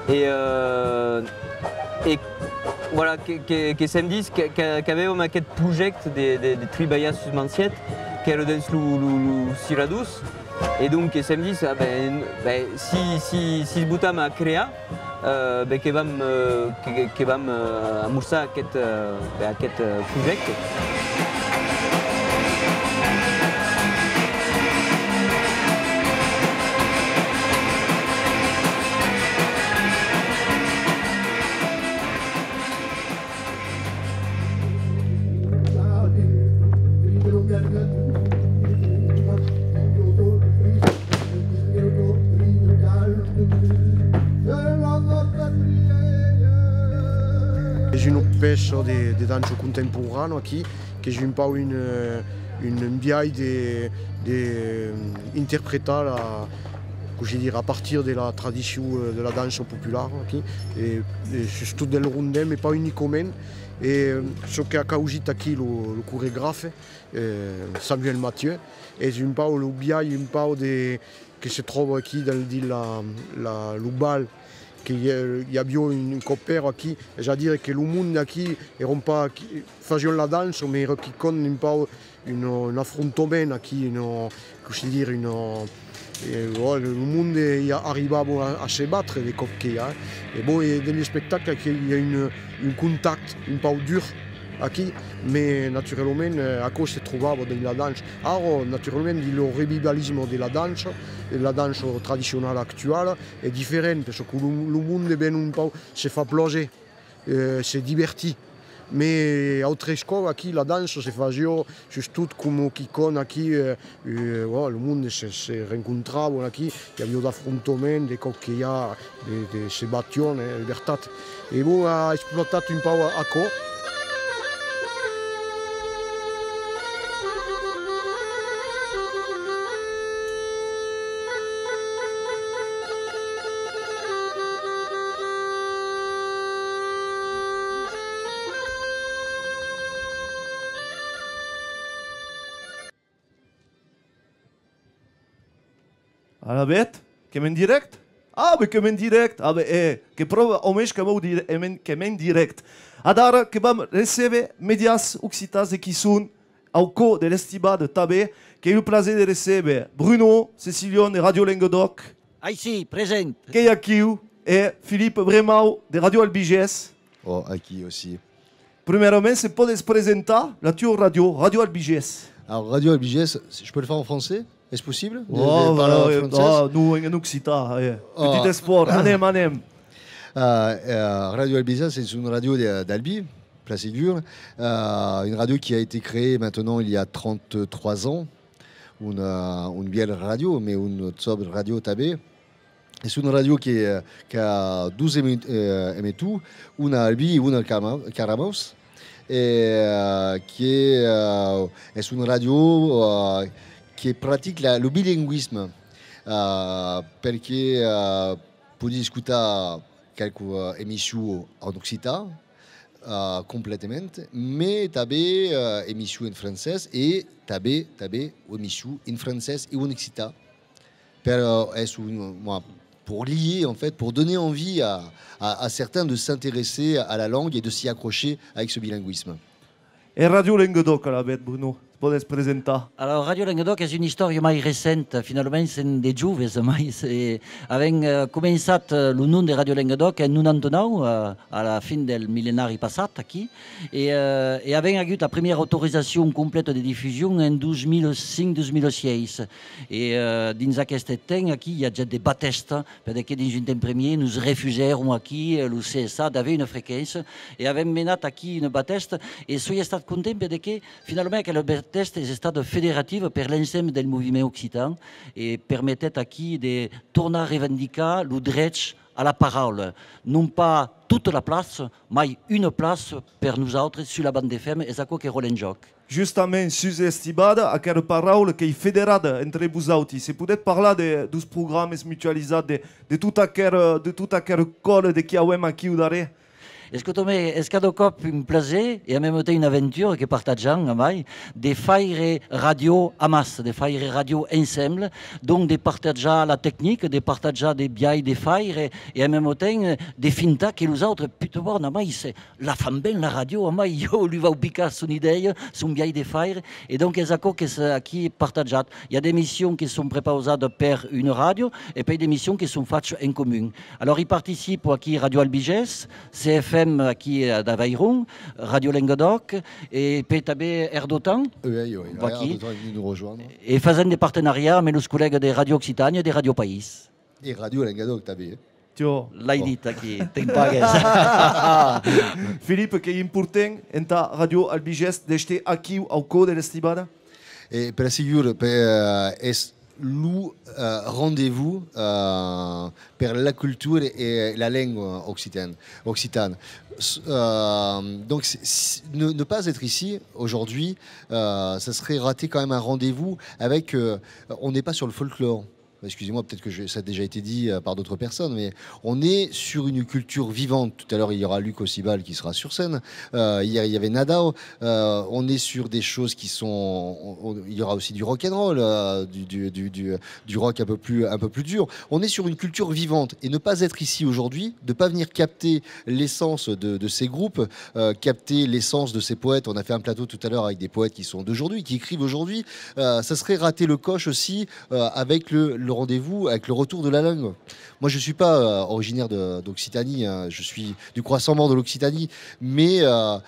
e, eh, e voilà, que, que, que s'èm dit que, que, qu'avèvam aqueth projècte de, de, de tribalhar sus Manciet, qu'èra dens lo, lo, lo Siradós, e donc que s'èm dit, ah ben, ben, si, si, si's botam a crear, eh, ben, que vam, eh, que, que, que vam, eh, amorçar aqueth, eh, ben, aqueth, eh, projècte. Es una pèça de, de dança contemporana aquí, qu'es un pauc un, eh, un, un biais de, de, eh, interpretar la, cossí dire, a partir de la tradicion, eh, de la dança populara aquí, e, e sustot del rondèm, e pas unicament. E, eh, çò qu'a causit aquí lo, lo coregraf, eh, Samuel Mathieu, es un pauc lo biais, un pauc de, que se tròba aquí dins, dins la, la, lo bal, que i a, i aviá un, un còp èra aquí, es a dire que lo monde aquí èran pas aquí, fasián la dança, mas èra quicòm un pauc un, un afrontament aquí, un, cossí dire, un, eh, lo monde i a, arribava a, a se batre de còp que i a, eh. E bon, e dins l'espectacle aquí i a un, un contacte un pauc dur aquí, mas naturalament, eh, aquò se trobava dins la dança. Ara, naturalament, dins lo revivalisme de la dança, e la dança tradicionala actuala es diferent, perque lo, lo monde ven un pauc se fa plaser, eh, se divertir. Mas autres còps aquí la dança se fasiá sustot coma quicòm aquí, eh, eh, voilà, lo monde se, se rencontrava aquí, i aviá d'afrontaments, de còps que i a, de, de se batián, eh, es vertat. E bon, a explotat un pauc aquò. Alavetz, qu'èm en dirèct? Ah, ben qu'èm en dirèct! Ah, ben, eh, que pròva, au mens qu'èm au dir-, èm en, qu'èm en dirèct. Adara que vam recéber Mèdias Occitans de qui son au còr de l'Estibada tanben, qu'èi lo plaser de recéber Bruno Cecilion de Ràdio Lengadòc. Aicí, present. Qu'ei aquiu, e Philippe Bremau de Ràdio Albigés. Oh, aquí aussi. Premièrament, se pòdes presentar la tua ràdio, Ràdio Albigés. Alors, Radio Albigés, je peux le faire en français? Est-ce possible de, de parler en français? Oh, non, en occitan, eh. Petit espòrt, anem, anem. Euh, euh, Radio Albigés, c'est une radio de, d'Albi, Place Ségur, euh, une radio qui a été créée maintenant il y a trente-trois ans. Una, una vièlha ràdio, mais una jòvena ràdio tanben. Es una ràdio que, eh, qu'a dos eme-, eh, emetors, una a Albi e una a Carama-, Caramaus, e, eh, que, eh, es una ràdio, eh, que pratica la, lo bilingüisme, eh, perque, eh, pòdi escotar qualque, eh, emission en occitan, eh, completament, mas tanben, eh, emission en francés e tanben, tanben emission en francés e en occitan. Per, euh, es un, moi, pour lier, en fait, pour donner envie à, à, à certains de s'intéresser à la langue et de s'y accrocher avec ce bilinguisme. E Ràdio Lengadòc, alavetz, Bruno, te pòdes presentar? Alors, Ràdio Lengadòc es una istòria mai recenta, finalament, sèm de joves, mai, e avèm, eh, començat, eh, lo nom de Ràdio Lengadòc en nonanta-nòu, eh, a la fin del millenari passat, aquí, e, eh, e avèm agut la primièra autorizacion complèta de difusion en dos mil cinc, dos mil sièis. E, eh, dins aqueste temps aquí, i agèt de batèsta, per de que dins un temps premier nos refusèron aquí, eh, lo C S A, d'aver una frequéncia, e avèm menat aquí una batèsta, e soi estat content per de que, finalament, aquela batèsta es estada federativa per l'ensemble del moviment occitan, e permetèt aquí de tornar revendicar lo drech a la paraula. Non pas tota la plaça, mai una plaça per nosautres sus la banda F M, es aquò qu'èra l'enjòc. Justament, sus Estibada, aquera paraula qu'ei federada entre vosautis. Se podètz parlar de, deus programas mutualizats, de, de tot aquer, de tot aquer còla de qui auem aquiu darrèr? Escota-me, es cada còp un plaser e en mème temps una aventura que partatjam amai, de faire ràdio amassa, de faire ràdio ensemble, donc de partatjar la tecnica, de partatjar de biais de faire e en mème temps de fintar que los autres, puta borna, amai, se, la fan ben la ràdio, amai, ieu li vau picar son idèia, son biais de faire, e donc es aquò qu'es aquí partatjat. I a d'emissions que son prepausadas per una ràdio e puèi d'emissions que son fachas en comun. Alors, i participa aquí Ràdio Albigés, C F M aquí, eh, d'Avairon, Ràdio Lengadòc, e puèi tanben Air d'Otan, oui, oui, vaquí. Air d'Otan est venu nous rejoindre. E fasèm de partenariats amb los collègas de Ràdio Occitània e de Ràdio País. E Ràdio Lengadòc tanben, eh? Tiò. L'ai dit aquí, te'n pagues. Philippe, qu'ei important entà Ràdio Albigés d'èster aquiu au còr de l'Estibada? E per segur, per, eh, es lo, eh, rendez-vous, eh, per la cultura e la lenga occitana, occitana. S-, eh, donc, si, si, ne, ne pas être ici aujourd'hui, eh, ça serait rater quand même un rendez-vous avec, eh, on n'est pas sur le folklore. excusez-moi, peut-être que je- ça a déjà été dit euh, par d'autres personnes, mais on est sur une culture vivante. Tout à l'heure, il y aura Luc Aussibal qui sera sur scène. Euh, hier, il y avait Nadao. Euh, on est sur des choses qui sont. On- on- il y aura aussi du rock and roll, euh, du, du- du- du- du rock un peu plus, un peu plus dur. On est sur une culture vivante et ne pas être ici aujourd'hui, ne pas venir capter l'essence de, de ces groupes, euh, capter l'essence de ces poètes. On a fait un plateau tout à l'heure avec des poètes qui sont d'aujourd'hui, qui écrivent aujourd'hui. Euh, ça serait rater le coche aussi euh, avec le, le rendez-vous, avec le retour de la langue. Moi, je suis pas euh, originaire de- d'Occitanie, hein, je suis du croissant mort de l'Occitanie, mais euh,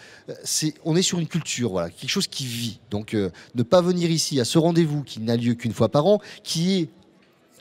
c'est, on est sur une culture, voilà, quelque chose qui vit. Donc, euh, ne pas venir ici à ce rendez-vous qui n'a lieu qu'une fois par an, qui est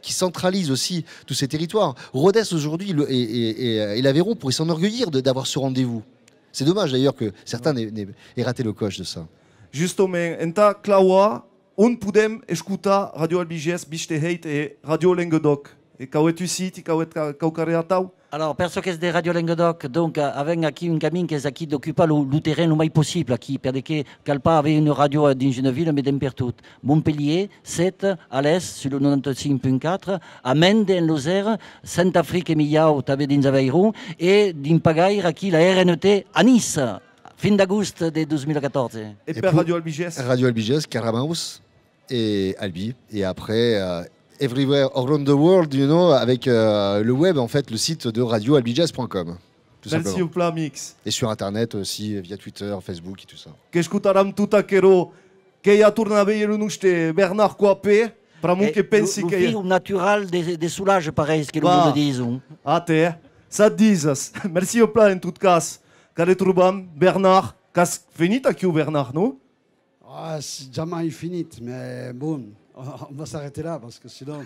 qui centralise aussi tous ces territoires. Rodez aujourd'hui le- et, et- et- et l'Aveyron pourraient s'enorgueillir de- d'avoir ce rendez-vous. C'est dommage d'ailleurs que certains n'aient, n'aient- aient raté le coche de ça. Justament, entà clavar, on podem escotar Ràdio Albigés, Viste Hate e Ràdio Lengadòc? E cau eth un siti, cau eth ca- quauquarren atau? Alors, per çò qu'es de Ràdio Lengadòc, donc, a- avèm aquí un camin qu'es aquí d'ocupar lo, lo terren lo mai possible aquí, per de que cal pas aver una ràdio dins una vila, mas d'en pertot. Montpelhièr, sèt, a l'Èst, sus lo nonanta cinc punt quatre, a Mende, en Losèra, Sent Afric e Milhau, tanben dins Avairon, e dins pas gaire aquí la R N T a Niça, fin d'agost de dos mil catorze. E per Ràdio Albigés? Ràdio Albigés, Caramaus e Albi. Et après, euh, everywhere around the world, you know, avec euh, le web, en fait, le site de radio albigés point com, tout simplement. Merci au plat mix. Et sur Internet aussi, via Twitter, Facebook et tout ça. Qu'escotaram tot aquerò, que i a tornar veire lo noste Bernard Coapé, pr'amor que pensi que... Lo fiu natural de, de Solage, pareis que lo monde dison. Atè, ça disas. Merci au plat en tot cas. Qu'arretrobam Bernard, qu'as finit aquiu Bernard, non? Ah, c'est jamais fini, mais bon, on va s'arrêter là parce que sinon,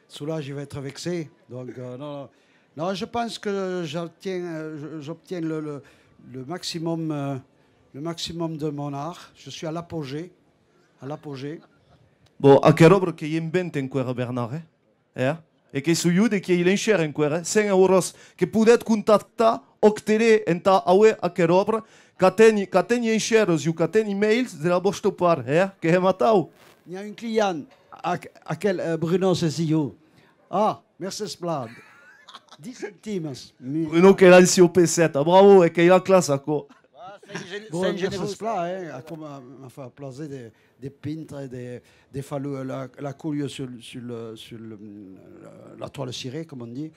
Soulage, il va être vexé. Donc, euh, non, non. Non, je pense que j'obtiens, euh, je- j'obtiens le, le- le maximum, euh, le maximum de mon art. Je suis à l'apogée, à l'apogée. Bon, aquera òbra qu'ei en venta enqüèra, Bernard, eh? Eh? E qu'ei sus YouTube, qu'ei l'enchèra enqüèra, eh? Cent euros. Que podetz contactar Òc Tele entà auer aquera òbra, qu'ateni, qu'ateni enchèras, jo, qu'ateni mails de la vòsta part, eh? Que hèm atau. N'i a un client, aqu- aquel, euh, Bruno Cecilio. Ah, merci plan. Dix centimes. Mais... Bruno, qu'ei l'ancian P sèt, ah, bravo, e qu'ei la classa, aquò. Bon, merci plan, hein, a com- a- m'a fait plaisir de, de peindre, de, de faire le- la, la coulure sur, sur le- sur le- la, la toile cirée, comme on dit.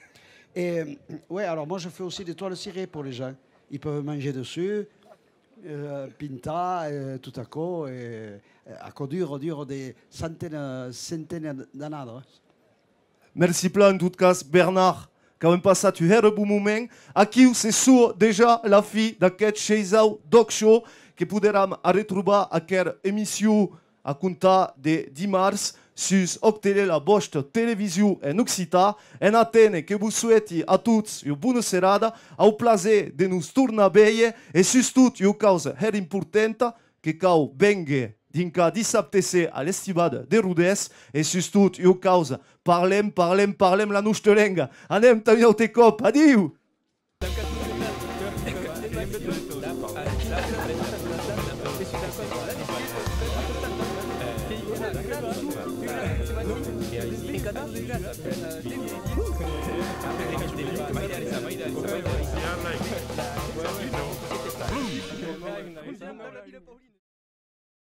Et euh, ouais, alors moi je fais aussi des toiles cirées pour les gens. Ils peuvent manger dessus, euh, pintar, euh, tot aquò, et, euh, aquò dure, dure des centaines, centaines d'annadas, hein. Merci plan, en tot cas, Bernard, qu'avem passat un hèra bon moment. Aquiu se sua dejà la fin d'aqueth sheisau D'Òc Show, que poderam arretrobar aquera emission a comptar de dimars sus Òc Tele, la vòsta television en occitan. En aténer, que vos soeti a tots ua bona serada, au plaser de nos tornar veir e, sustot, ua causa hèra importanta, que cau vénguer dinc a dissabte ser a l'Estivada de Rodés e, sustot, ua causa, parlem, parlem, parlem la nosta lenga. Anem tà un aute còp. Adiu!